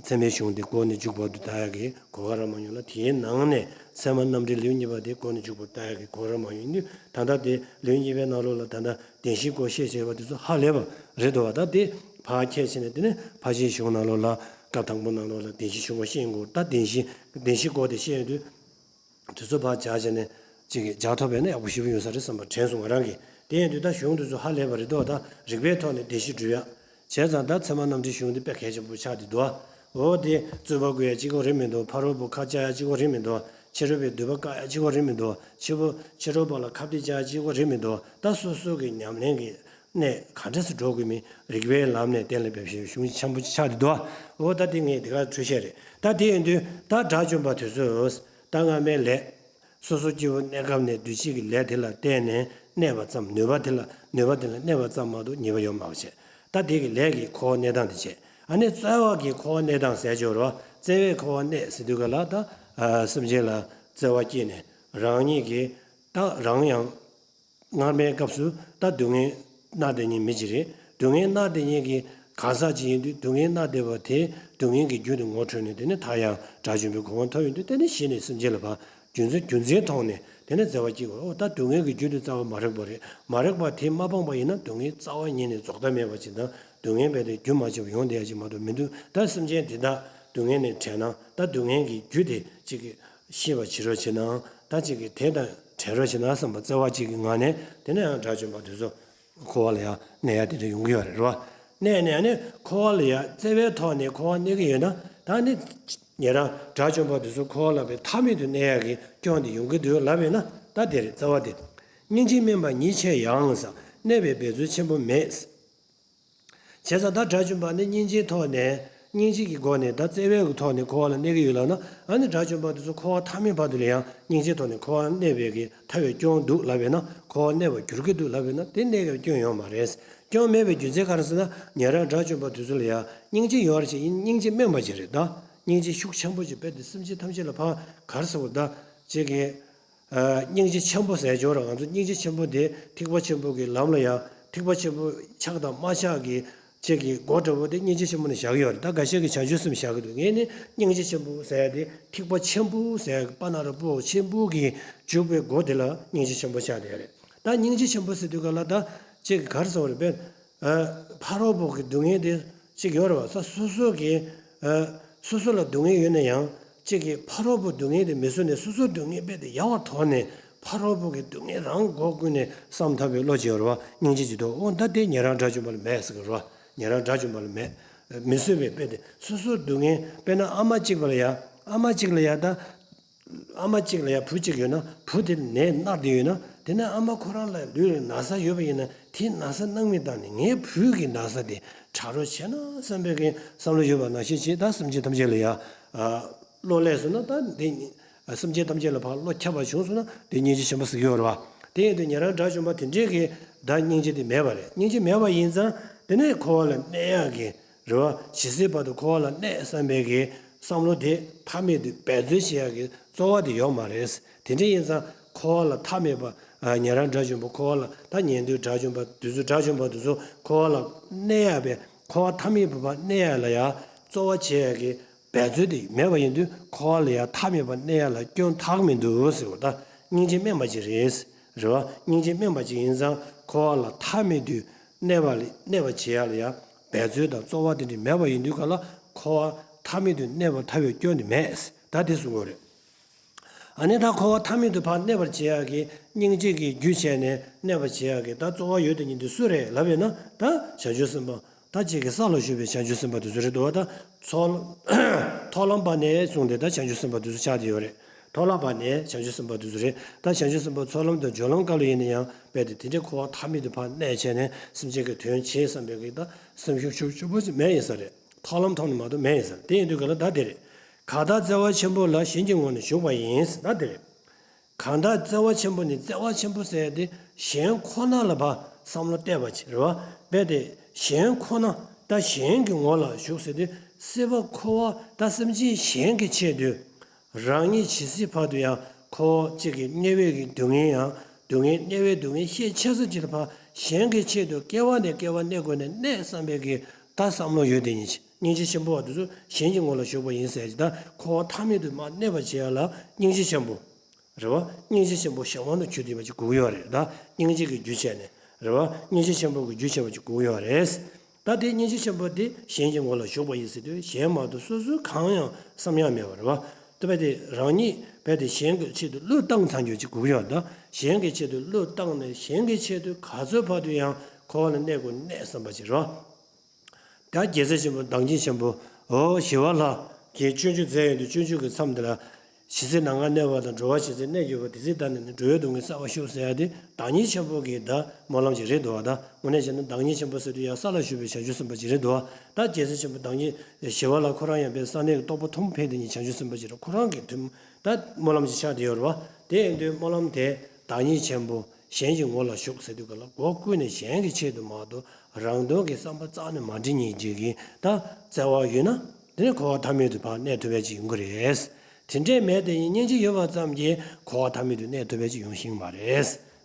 ཚད་མའི་གཞུང་དེ་འགོ་ནས་མཇུག་བར་དུ་ལྟ་ཡག་གི་གོ་སྐབས་རག་མ་མྱོང་ལ། དེའི་ནང་ནས་ཚད་མ་རྣམ་འདྲེན་ལེའུ་གཉིས་པ་དེ་འགོ་ནས་མཇུག་བར་ལྟ་ཡག་གི་གོ་སྐབས་རག་མ་མྱོང་དུས། ད་ལྟ་དེ་ལེའུ་གཉིས་པའི་ནང་ལོགས་ལ་ད་ལྟ་བདེན་བཞིའི་སྐོར་བཤད་བྱས་པ་དེ་ཚོ་ཧ་ལས་པ་རེད་འདུག་བ། ད་དེ་ཕར་ཁྱེར་བྱས་ནས། དེ་ནས་ཕར་ཕྱིན་གཞུང་ནང་ལོགས་ལ་སྐབས་དང་པོ་ནང་ལོགས་ལ་བདེན་བཞིའི་གཞུང་པ་བཤད་ཡོང་གི་ཡོད་རེད། ད་བདེན་བཞི་བདེན་བཞིའི་སྐོར་དེ་བཤད་ཡོང་དུས། དུས་ཚོད་ཕར་སྦྱར་བྱས་ནས་ཅིག་སྦྱར་ཐུབ་པ་ཡིན་ན་ཡག་པོ་ཞེ་པོ་ཡོད་ས་རེད་བསམ་པ་དྲན་སོང་ང་རང་གིས། དེ་ཡིན་དུས་ད་གཞུང་དེ་ཚོ་ཧ་ལས་པ་རེད་འདུག་ད་རིགས་པའི་ཐོག་ནས་བདེན་བཞི་སྒྲུབ་ཡག་བྱས་ཙང་། ད་ཚད་མ་རྣམ་འདྲེན་གཞུང་དེ་དཔེ་གལ་ཆེན་པོ་ཆགས་བསྡད་འདུག་འོ་དེ་རྩོད་པ་བཀོད་ཡག་གཅིག་པོ་རེད་མི་འདུག་ཕ་རོལ་པོ་ཁ་བཅག་ཡག་གཅིག་པོ་རེད་མི་འདུག་ཕྱི་རོལ་པའི་མདུད་པ་བཀག་ཡག་གཅིག་པོ་རེད་མི་འདུག་ཕྱི་པོ་ཕྱི་རོལ་པ་ལ་ཁ་གཏད་བཅག་ཡག་གཅིག་པོ་རེད་མི་འདུག་ད་སོ་སོ་གི་ཉམས་ལེན་གྱི་གནས་ག་འདྲ་སེ་འགྲོ་དགོས་མིན་རིགས་པའི་ལམ་ནས་གཏན་ལ་འབེབས་བྱས་གཞུང་ཆེན་པོ་ཆགས་བསྡད་འདུག་འོ་ད་དེ་ངས་དེ་ག་འཕྲོས་བཤད་རེད། ད་དེ་ཡིན་དུས་ད་དགྲ་བཅོམ་པ་དེ་ཚོས་ད་སྔ་མའི་ལས། སོ་སོ་སྐྱེ་བོ་གནས་སྐབས་ནས་འདུས་བྱས་ཀྱི་ལས་དེ་ལ་བརྟེན་ནས་གནས་པ་ཙམ། ནུས་པ་དེ་ལ་ནུས་པ་དེ་ལ་གནས་པ་ཙམ་མ་གཏོགས་ཉེས་པ་ཡོད་མ་རེད་བྱས། ད་དེ་གི་ལས་ཀྱིས་འཁོར་བར་གནས་སྟངས་དེ་བྱས། ཨ་ནི་བརྩེ་བ་གིས་འཁོར་བར་གནས་སྟངས་ཟེར་ཆོག་རོ། བརྩེ་བས་འཁོར་བར་གནས་ཟེར་དུས་ག་ལ་ད་ཨ་སེམས་ཅན་ལ་བརྩེ་བ་སྐྱེས་ནས། རང་ཉིད་ཀྱིས་ད་རང་ཡང་སྔར་མའི་སྐབས་སུ་ད་སྡུག་བསྔལ་མནར་བསྡད་མཁན་མི་ཅིག་རེད། སྡུག་བསྔལ་མནར་བསྡད་མཁན་གྱི་གང་ཟག་ཅིག་ཡིན་དུས། སྡུག་བསྔལ་མནར་བསྡད་པ་དེ་སྡུག་བསྔལ་གྱི་རྒྱུ་དེ་ངོ་འཕྲོད་ནས། དེ་ནས་ད་ཡང་དགྲ་བཅོམ་པའི་གོ་འཕང་ཐོབ་ཡོང་དུས། དེ་ནས་གཞི་ནས་སེམས་ཅན་ལ་ཕར་རྒྱུ་མཚན་རྒྱུ་མཚན་མཐོང་ནས། དེ་ནས་བརྩེ་བ་སྐྱེ་དགོས། འོ་ད་སྡུག་བསྔལ་གྱི་རྒྱུ་དེ་རྩ་བ་མ་རེག་པ་རེད། མ་རེག་པ་དེ་མ་སྤངས་པ་ཡིན་ན་སྡུག་བསྔལ་རྩ་བ་ཉིད་ནས་རྫོགས་མཐའ་མེད་པ་ཅིག་དང་། སྡུག་བསྔལ་རྦད་དེ་རྒྱུན་མ་ཆད་པར་ཡོང་བསྡད་ཡག་ཅིག་མ་གཏོགས་མི་འདུག་ད་སེམས་ཅན་དེ་དག་སྡུག་བསྔལ་ནས་བྲལ་ན། ད་སྡུག་བསྔལ་གྱི་རྒྱུ་དེ་ཅིག་གི་ཤེས་པ་བྱེད་རོགས་བྱེད་ནའང་། ད་ཅིག་གི་དེ་དང་བྲལ་རོགས་བྱེད་ན་བསམ་པ་བརྩེ་བ་ཅིག་གི་ངང་ནས། དེ་ནས་ཡང་དགྲ་བཅོམ་པ་དེ་ཚོ་འཁོར་བ་ལ་ཡང་གནས་ཡག་དེ་འདྲ་ཡོང་གི་ཡོད་རེད་རོ། གནས་ནས་ཨ་ནི་འཁོར་བ་ལ་ཡང་བརྩེ་བའི་ཐོག་ནས་འཁོར་བར་གནས་ཀྱི་ཡོད་ན། ད་ནི་ཉན་རང་དགྲ་བཅོམ་པ་དེ་ཚོ་འཁོར་བ་ལ་བའི་མཐའ་མེད་དུ་གནས་ཡག་གི་སྐྱོན་དེ་ཡོང་གི་འདུག་ལབ་པས་ན། ད་དེ་རེད་རྩ་བ་དེ། སྙིང་རྗེ་དམན་པ་ཉིད་ཆེ་ཡང་ཟེར། གནས་པའི་འབད་རྩོལ་ཆེན་པོ་མེད། བྱས་ཙང་ད་དགྲ་བཅོམ་པ་ནི་སྙིང་རྗེའི་ཐོག་ནས། སྙིང་རྗེ་གི་སྒོ་ནས། ད་བརྩེ་བའི་གི་ཐོག་ནས་འཁོར་བ་ལ་གནས་ཀྱི་ཡོད་ལབ་ན། ཨ་ནི་དགྲ་བཅོམ་པ་དེ་ཚོ་འཁོར་བ་མཐའ་མེད་བར་དུ་ལ་ཡང་སྙིང་རྗེའི་ཐོག་ནས་འཁོར་བ་གནས་པའི་གི་ཐར་བའི་སྐྱོན་འདུག་ལབ་པས་ན། འཁོར་བ་གནས་པར་འགྱུར་གྱི་འདུག་ལབ་པས་ན། དེ་གནས་ཀྱི་སྐྱོན་ཡོད་མ་རེད། སྐྱོན་མེད་པའི་རྒྱུ་མཚན་ག་རེ་ཟེར་ན། ཉན་རང་དགྲ་བཅོམ་པ་དེ་ཚོ་ལ་ཡང་སྙིང་རྗེ་ཡོད་རེད་ཅེས། སྙིང་རྗེ་དམན་པ་ཅིག་རེད། ད་སྙིང་རྗེ་ཤུགས་ཆེན་པོ་ཅིག་དཔེ་དེ་སེམས་ཅན་ཐམས་ཅད་ལ་ཕར་ག་རེ་ཟེར་དགོས། ད་ཅིག་གི་ཨ་སྙིང་རྗེ་ཆེན་པོ་ཟེར་ཆོག་ར། ང་ཚོ་སྙིང་རྗེ་ཆེན་པོ་དེ་ཐེག་པ་ཆེན་པོ་གི་ལམ་ལ་ཡང་། ཐེག་པ་ཆེན་པོ་ཆགས་དང་མ་ཆགས་ཀྱི་ཅིག་གི་སྒོ་འདྲ་བོ་དེ་སྙིང་རྗེ་ཆེན་པོ་ནས་བཞག་གི་ཡོད་རེད། ད་འགའ་ཤས་ཀྱིས་བྱང་ཆུབ་སེམས་བཞག་གི་འདུག་ངས་ནི་སྙིང་རྗེ་ཆེན་པོ་ཟེར་ཡ་དེ། ཐེག་པ་ཆེན་པོ་ཟེར་ཡ་གི་པ་ན་རོ་པོ་ཆེན་པོ་གི་འཇུག་པའི་སྒོ་དེ་ལ་སྙིང་རྗེ་ཆེན་པོ་ཆགས་བསྡད་ཡོད་རེད། ད་སྙིང་རྗེ་ཆེན་པོ་ཟེར་དུས་ག་ལ་ད་ཅིག་གི་ག་རེ་ཟེར་བ་རེད། དཔེ་ཨ་ཕ་རོལ་པོ་གི་སྡུག་བསྔལ་དེ་ཅིག་ཡོད་རེད་བ། ས་སོ་སོ་གི་ཨ་སོ་སོ་ལ་སྡུག་བསྔལ་ཡོད་ན་ཡང་། ཅིག་གིས་ཕ་རོལ་པོ་སྡུག་བསྔལ་དེ་མི་བཟོད་ནས། སོ་སོ་སྡུག་བསྔལ་རྦད་དེ་ཡལ་བར་དོར་ནས། ཕ་རོལ་པོ་གི་སྡུག་བསྔལ་རང་མགོ་ཀུན་ནས་བསམ་ཐབས་པའི་བློ་ཅིག་ཡོད་རེད་བ། སྙིང་རྗེ་ཅིག་འདུག་འོ་ད་དེ་ཉན་རང་དགྲ་བཅོམ་པ་ལ་མེད་ཟེར་གི་རེད་བ། ཉན་རང་དགྲ་བཅོམ་པ་ལ་མེད། མི་བཟོད་པའི་དཔེ་དེ། སོ་སོ་སྡུག་བསྔལ། དཔེར་ན་ཨ་མ་གཅིག་པ་ལ་ཡ། ཨ་མ་གཅིག་ལ་ཡ་ད། ཨ་མ་གཅིག་ལ་ཡ་བུ་གཅིག་ཡོད་ན། བུ་དེ་ནད་མནར་བསྡད་ཡོད་ན། དེ་ནས་ཨ་མ་ཁོ་རང་ལ་ལུས་ལ་ན་ཚ་ཡོད་པ་ཡིན་ན། དེའི་ན་ཚ་སྣང་མེད་བཏང་ནས། ངའི་བུ་གི་ན་ཚ་དེ་དྲག་རོགས་བྱས་ན་བསམ་པའི་གི་བསམ་བློ་ཡོད་པ་ནང་བཞིན་བྱས། ད་སེམས་ཅན་ཐམས་ཅད་ལ་ཡ་ཨ་བློ་སླེབས་སོང་ན། ད་འདི་སེམས་ཅན་ཐམས་ཅད་ལ་ཕར་བློ་ཁྱབ་པ་བྱུང་སོང་ན། དེ་སྙིང་རྗེ་ཆེན་པོ་ཟེར་གྱི་ཡོད་རེད་བ། དེ་ཡིན་དུས་ཉན་རང་དགྲ་བཅོམ་པ་དེ་འདྲས་ཀྱི་ད་སྙིང་རྗེ་དེ་མེད་པ་རེད། སྙིང་རྗེ་མེད་པ་ཡིན་ཙང་། དེ་ནས་འཁོར་བ་ལ་གནས་ཡག་གི་རེད་བ། ཇི་སྲིད་བར་དུ་འཁོར་བ་ལ་གནས་བསམ་པའི་གི་བསམ་བློ་དེ་མཐའ་མེད་དུ་འབད་རྩོལ་བྱེད་ཡག་གི་རྩོལ་བ་དེ་ཡོད་མ་རེད། དེ་འདྲ་ཡིན་ཙང་འཁོར་བ་ལ་མཐའ་མེད་པ་ ཉན་རང་དགྲ་བཅོམ་པ་འཁོར་བ་ལ་ད་ཉན་ཐོས་དགྲ་བཅོམ་པ་དེ་ཚོ་དགྲ་བཅོམ་པ་དེ་ཚོ་འཁོར་བ་ལ་གནས་ཡག་པའི་འཁོར་བ་ཐ་མལ་པ་ཕར་གནས་ཡག་ལ་ཡང་རྩོལ་བ་བྱེད་ཡག་གི་འབད་རྩོལ་དེ་མེད་པ་ཡིན་དུས་འཁོར་བ་ལ་ཡང་ཐ་མལ་པ་གནས་ཡག་ལ་སྐྱོན་ཐག་མི་འདུག་ཟེར་བ་ད་སྙིང་རྗེ་དམན་པ་ཅིག་རེད། རེད་བ། སྙིང་རྗེ་དམན་པ་ཅིག་ཡིན་ཙང་འཁོར་བ་ལ་ཐ་མལ་དུ་གནས་པ་ལ་གནས་པ་བྱེད་ཡག་ལ་ཡང་འབད་རྩོལ་དང་རྩོལ་བ་དེ་འདྲ་མེད་པ་ཡིན་དུས་ག་ལ་འཁོར་བ་ཐ་མལ་དུ་གནས་པར་ཐལ་བའི་སྐྱོན་དེ་མེད། ད་དེ་གསུང་དགོས་རེད། ཨ་ནི་ད་འཁོར་བ་ཐ་མལ་དུ་ཕར་གནས་པར་བྱེད་ཡག་གི་སྙིང་རྗེ་གི་རྒྱུ་བྱས་ནས་གནས་པར་བྱེད་ཡག་གི་ད་རྩོལ་བ་ཡོད་དེ་ཉིད་དུ་སུ་རེད་ལབ་ཡོད་ན་ད་བྱང་ཆུབ་སེམས་དཔའ་ད་གཅིག་གི་ས་ལ་བཞུགས་པའི་བྱང་ཆུབ་སེམས་དཔའ་དེ་ཚོ་རེད་འདུག་བ། ད་ཚོགས་ལམ་ཐོག་ལམ་བར་ནས་བཟུང་སྟེ་ད་བྱང་ཆུབ་སེམས་དཔའ་དེ་ཚོ་ཆགས་བསྡད་ཡོད་རེད། ཐོག་ལམ་བར་ནས་བྱང་ཆུབ་སེམས་དཔའ་དེ་ཚོ་རེད། ད་བྱང་ཆུབ་སེམས་དཔའ་ཚོགས་ལམ་དང་སྦྱོར་ལམ་སྐབས་ལ་ཡིན་ན་ཡང་རྦད་དེ་དེ་འདྲའི་འཁོར་བ་ཐ་མལ་དུ་ཕར་གནས་བྱས་ནས་སེམས་ཅན་གྱི་དོན་བྱེད་བསམ་པའི་གི་ད་སེམས་ཤུགས་ཤུགས་ཆེན་པོ་ཞིག་མེད་ཡིན་ས་རེད། ཐོག་ལམ་ཐོག་ནས་མ་གཏོགས་མེད་ཡིན་ས་རེད། དེ་ཡིན་དུས་ག་ལ་ད་དེ་རེད། གང་དག་བརྩེ་བ་ཆེན་པོ་ལ་གཞན་གྱི་ངོ་ནས་ཞུགས་པ་ཡིན་ད་དེ་རེད། གང་དག་བརྩེ་བ་ཆེན་པོ་ནི་བརྩེ་བ་ཆེན་པོ་ཟེར་ཏེ་གཞན་ཁོ་ན་ལ་ཕར་བསམ་བློ་གཏད་པ་ཅིག་རེད་བ། རྦད་དེ་གཞན་ཁོ་ན་ད་གཞན་གྱི་ངོ་ལ་ཞུགས་ཟེར་ཏེ་སྲིད་པ་འཁོར་བ་ད་སེམས་ཅན་གཞན་གྱི་ཆེད་དུ་རང་ཉིད་ཇི་སྲིད་བར་དུ་ཡང་འཁོར་བ་གཅིག་གི་དམྱལ་བའི་གི་སྡུག་བསྔལ་ཡང་སྡུག་བསྔལ་དམྱལ་བའི་སྡུག་བསྔལ་ཤས་ཆེ་ས་ཅིག་ལ་ཕར་གཞན་གྱི་ཆེད་དུ་སྐྱེ་བ་ནས་སྐྱེ་བ་གནས་དགོས་ནས་གནས་བསམ་པའི་གི་ད་བསམ་བློ་ཡོད་དེ་ཉིད་ཅིག་སྙིང་རྗེ་ཆེན་པོ་བ་དེ་ཚོ་གཞན་གྱི་ངོ་ལ་ཞུགས་པ་ཡིན་ཟེར་ཅིག་ད་འཁོར་བ་ཐ་མལ་དུ་མར་གནས་པར་བྱེད་ཡ་ལ་སྙིང་རྗེ་ཆེན་པོ། རེད་བ། སྙིང་རྗེ་ཆེན་པོ་གཞན་དབང་དུ་གྱུར་བསྡད་པ་ཅིག་དགོས་ཀྱི་ཡོད་རེད་ད། སྙིང་རྗེ་གི་རྒྱུ་བྱས་ནས། རེད་བ། སྙིང་རྗེ་ཆེན་པོ་གི་རྒྱུ་བྱས་པ་ཅིག་དགོས་ཀྱི་ཡོད་རེད། ད་དེ་སྙིང་རྗེ་ཆེན་པོ་དེ་གཞན་གྱི་ངོ་ལ་ཞུགས་པ་ཡིན་ཟེར་དུས་གཞན་མ་གཏོགས་སོ་སོའི་གང་ཡང་བསམ་ཡ་མེད་པ་རེད་བ། དེ་བས་དེ་རང་ཉིད་བས་དེ་གཞན་གྱི་ཆེད་དུ་བློས་བཏང་ཚར་རྒྱུ་ཅིག་དགོས་ཀྱི་ཡོད་རེད་ད། གཞན་གྱི་ཆེད་དུ་བློས་བཏང་ནས་གཞན་གྱི་ཆེད་དུ་ག་ཚོད་བར་དུ་ཡང་འཁོར་བ་ལ་གནས་དགོས་གནས་བསམ་པ་ཅིག་རེད་བ། ད་རྒྱལ་སྲས་ཆེན་པོ་བདག་ཉིད་ཆེན་པོ། འོ་ཞི་བ་ལྷ་གིས་སྤྱོད་འཇུག་མཛད་ཡོང་དུས་སྤྱོད་འཇུག་གི་མཚམས་འདི་ལ། ཇི་སྲིད་ལ་ང་གནས་པ་དང་། འགྲོ་བ་ཇི་སྲིད་གནས་གྱུར་པ། དེ་སྲིད་ད་ནི་འགྲོ་བའི་སྡུག་བསྔལ་བསལ་བར་ཤོག་ཟེར་ཡ་དེ་བདག་ཉིད་ཆེན་པོ་གི་ད་སྨོན་ལམ་ཅིག་རེད་འདུག་བ། ད་དངོས་གནས་བྱས་ན་བདག་ཉིད་ཆེན་པོ་ཟེར་དུས་ཡང་ས་ལ་བཞུགས་པའི་བྱང་ཆུབ་སེམས་དཔའ་ཅིག་རེད་འདུག་བ། ད་རྒྱལ་སྲས་ཆེན་པོ་བདག་ཉིད་ཞི་བ་ལྷ་ཁོ་རང་ཡང་དཔེ་ས་གནས་ཀྱི་རྟོགས་པ་མཐོན་པོ་ཕེབས་དེ་ཉིད་བྱང་ཆུབ་སེམས་དཔའ་ཅིག་རེད། ཁོ་རང་གི་ཐུན་ད་སྨོན་ལམ་ཅིག་ཆགས་བསྡད་ཡོད་རེད་བ། དེ་ཡིན་དུས་སྨོན་ལམ་དེ་བདག་ཉིད་ཆེན་པོ་གཞན་གྱི་ངོ་ལ་ཞུགས་ཟེར་དུས་ག་ལ་སྒོ་ཀུན་ནས་གཞན་གྱི་ཆེད་དུ་མ་གཏོགས་རང་དོན་གྱི་བསམ་པ་རྩ་ནས་མ་འདྲེན་ཉིད་ཅིག་གིས་ད་བརྩེ་བ་ཡོད་ན་དེ་ནི་འཁོར་བ་ཐ་མལ་དུ་ཕར་གནས་ཐུབ་པ་ཅིག་ཡོང་གི་རེད། དེ་འདྲས་མེད་དེ་ཡིན་སྙིང་རྗེ་ཡོད་པ་ཙམ་གྱིས་འཁོར་བ་ཐ་མལ་དུ་གནས་ཐུབ་པ་ཅིག་ཡོང་ཤེས་མ་རེད།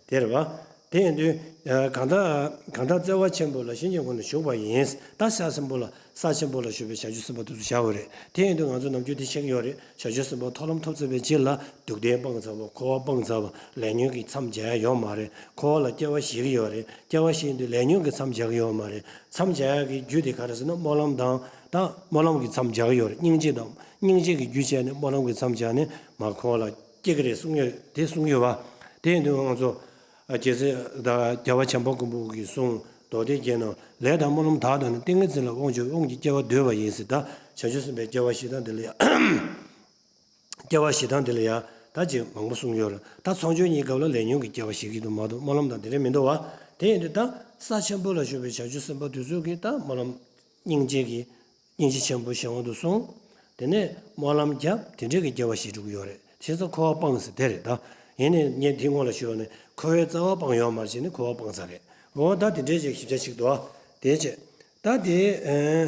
དེ་རེད་བ། དེ་ཡིན་དུས་གང་ལྟར་གང་ལྟར་བརྩེ་བ་ཆེན་པོ་ལ་གཞན་གྱི་ངོ་ནས་ཞུགས་པ་ཡིན། ད་ས་ཆེན་པོ་ལ་ས་ཆེན་པོ་ལ་བཞུགས་པའི་བྱང་ཆུབ་སེམས་དཔའ་དེ་ཚོ་བཞག་དགོས་རེད། དེ་ཡིན་དུས་ང་ཚོ་ནམ་རྒྱུན་དེ་བཤད་ཀྱི་ཡོད་རེད། བྱང་ཆུབ་སེམས་དཔའ་མཐོ་ལམ་ཐོབ་ཚར་བའི་རྗེས་ལ་སྡུག་བདེན་སྤངས་ཚར་བ། འཁོར་བ་སྤངས་ཚར་བ། ལས་ཉོན་གྱི་མཚམས་སྦྱར་ཡ་ཡོད་མ་རེད། འཁོར་བ་ལ་སྐྱེ་བ་བཞེས་ཀྱི་ཡོད་རེད། སྐྱེ་བ་བཞེས་དུས་ལས་ཉོན་གྱི་མཚམས་སྦྱར་གྱི་ཡོད་མ་རེད། མཚམས་སྦྱར་ཡ་གི་རྒྱུ་དེ་ག་རེ་ཟེར་ན་སྨོན་ལམ་དང་ད་སྨོན་ལམ་གྱི་མཚམས་སྦྱར་གྱི་ཡོད་རེད། སྙིང་རྗེ་དང་སྙིང་རྗེ་གི་རྒྱུ་བྱས་ནས་སྨོན་ལམ་གྱི་མཚམས་སྦྱར་ནས་མར་འཁོར་བ་ལ་སྐྱེ་གི་རེད་གསུང་ཡོད་དེ་གསུང་གི་ཡོད་པ། དེ་ཡིན་དུས་ང་ཚོ་རྒྱལ་སྲས་དང་རྒྱལ་བ་བྱམས་པ་མགོན་པོ་གི་གསུང་མདོ་སྡེ་རྒྱན་ནང་ལས་དང་སྨོན་ལམ་དག་དང་ནི། ཏིང་ངེ་འཛིན་ལ་དབང་འབྱོར་དབང་གིས་སྐྱེ་བ་འདོད་པ་ཡིན་ཟེར། ད་བྱང་ཆུབ་སེམས་དཔའི་སྐྱེ་བ་བཞེས་སྟངས་འདི་ལ་ཡང་སྐྱེ་བ་བཞེས་སྟངས་འདི་ལ་ཡང་ད་ཅིག་མང་པོ་གསུངས་ཡོད་རེད། ད་ཚོགས་འཆར་གཉིས་སྐབས་ལ་ལས་ཉོན་གྱི་སྐྱེ་བ་བཞེས་ཀྱི་འདུག་མ་གཏོགས་སྨོན་ལམ་དང་དེ་འདྲ་མི་འདུག་བ། དེ་ཡིན་དུས་ད་ས་ཆེན་པོ་ལ་བཞུགས་པའི་བྱང་ཆུབ་སེམས་དཔའ་དེ་ཚོ་གིས་ད་སྨོན་ལམ་སྙིང་རྗེ་གི་སྙིང་རྗེ་ཆེན་པོ་གཞན་དབང་དུ་སོང་། དེ་ནས་སྨོན་ལམ་བརྒྱབ་དེ་འདྲའི་གི་སྐྱེ་བ་བཞེས་འགྲོ་གི་ཡོད་རེད། བྱས་ཙང་འཁོར་བ་སྤངས་ཟེར་དེ་རེད་ད། ཡིན་ནའི་ངས་འདི་སྔོན་ལ་ཞུས་པ་ནི་འཁོར་བའི་རྩ་བ་སྤངས་ཡོད་མ་རེད། བྱས་ནས་འཁོར་བ་སྤངས་ཚར་རེད། འོ་ད་དེ་འདྲའི་ཅིག་ཞིབ་ཆ་ཞིག་འདུག་ཨ། དེ་བྱས། ད་དེ་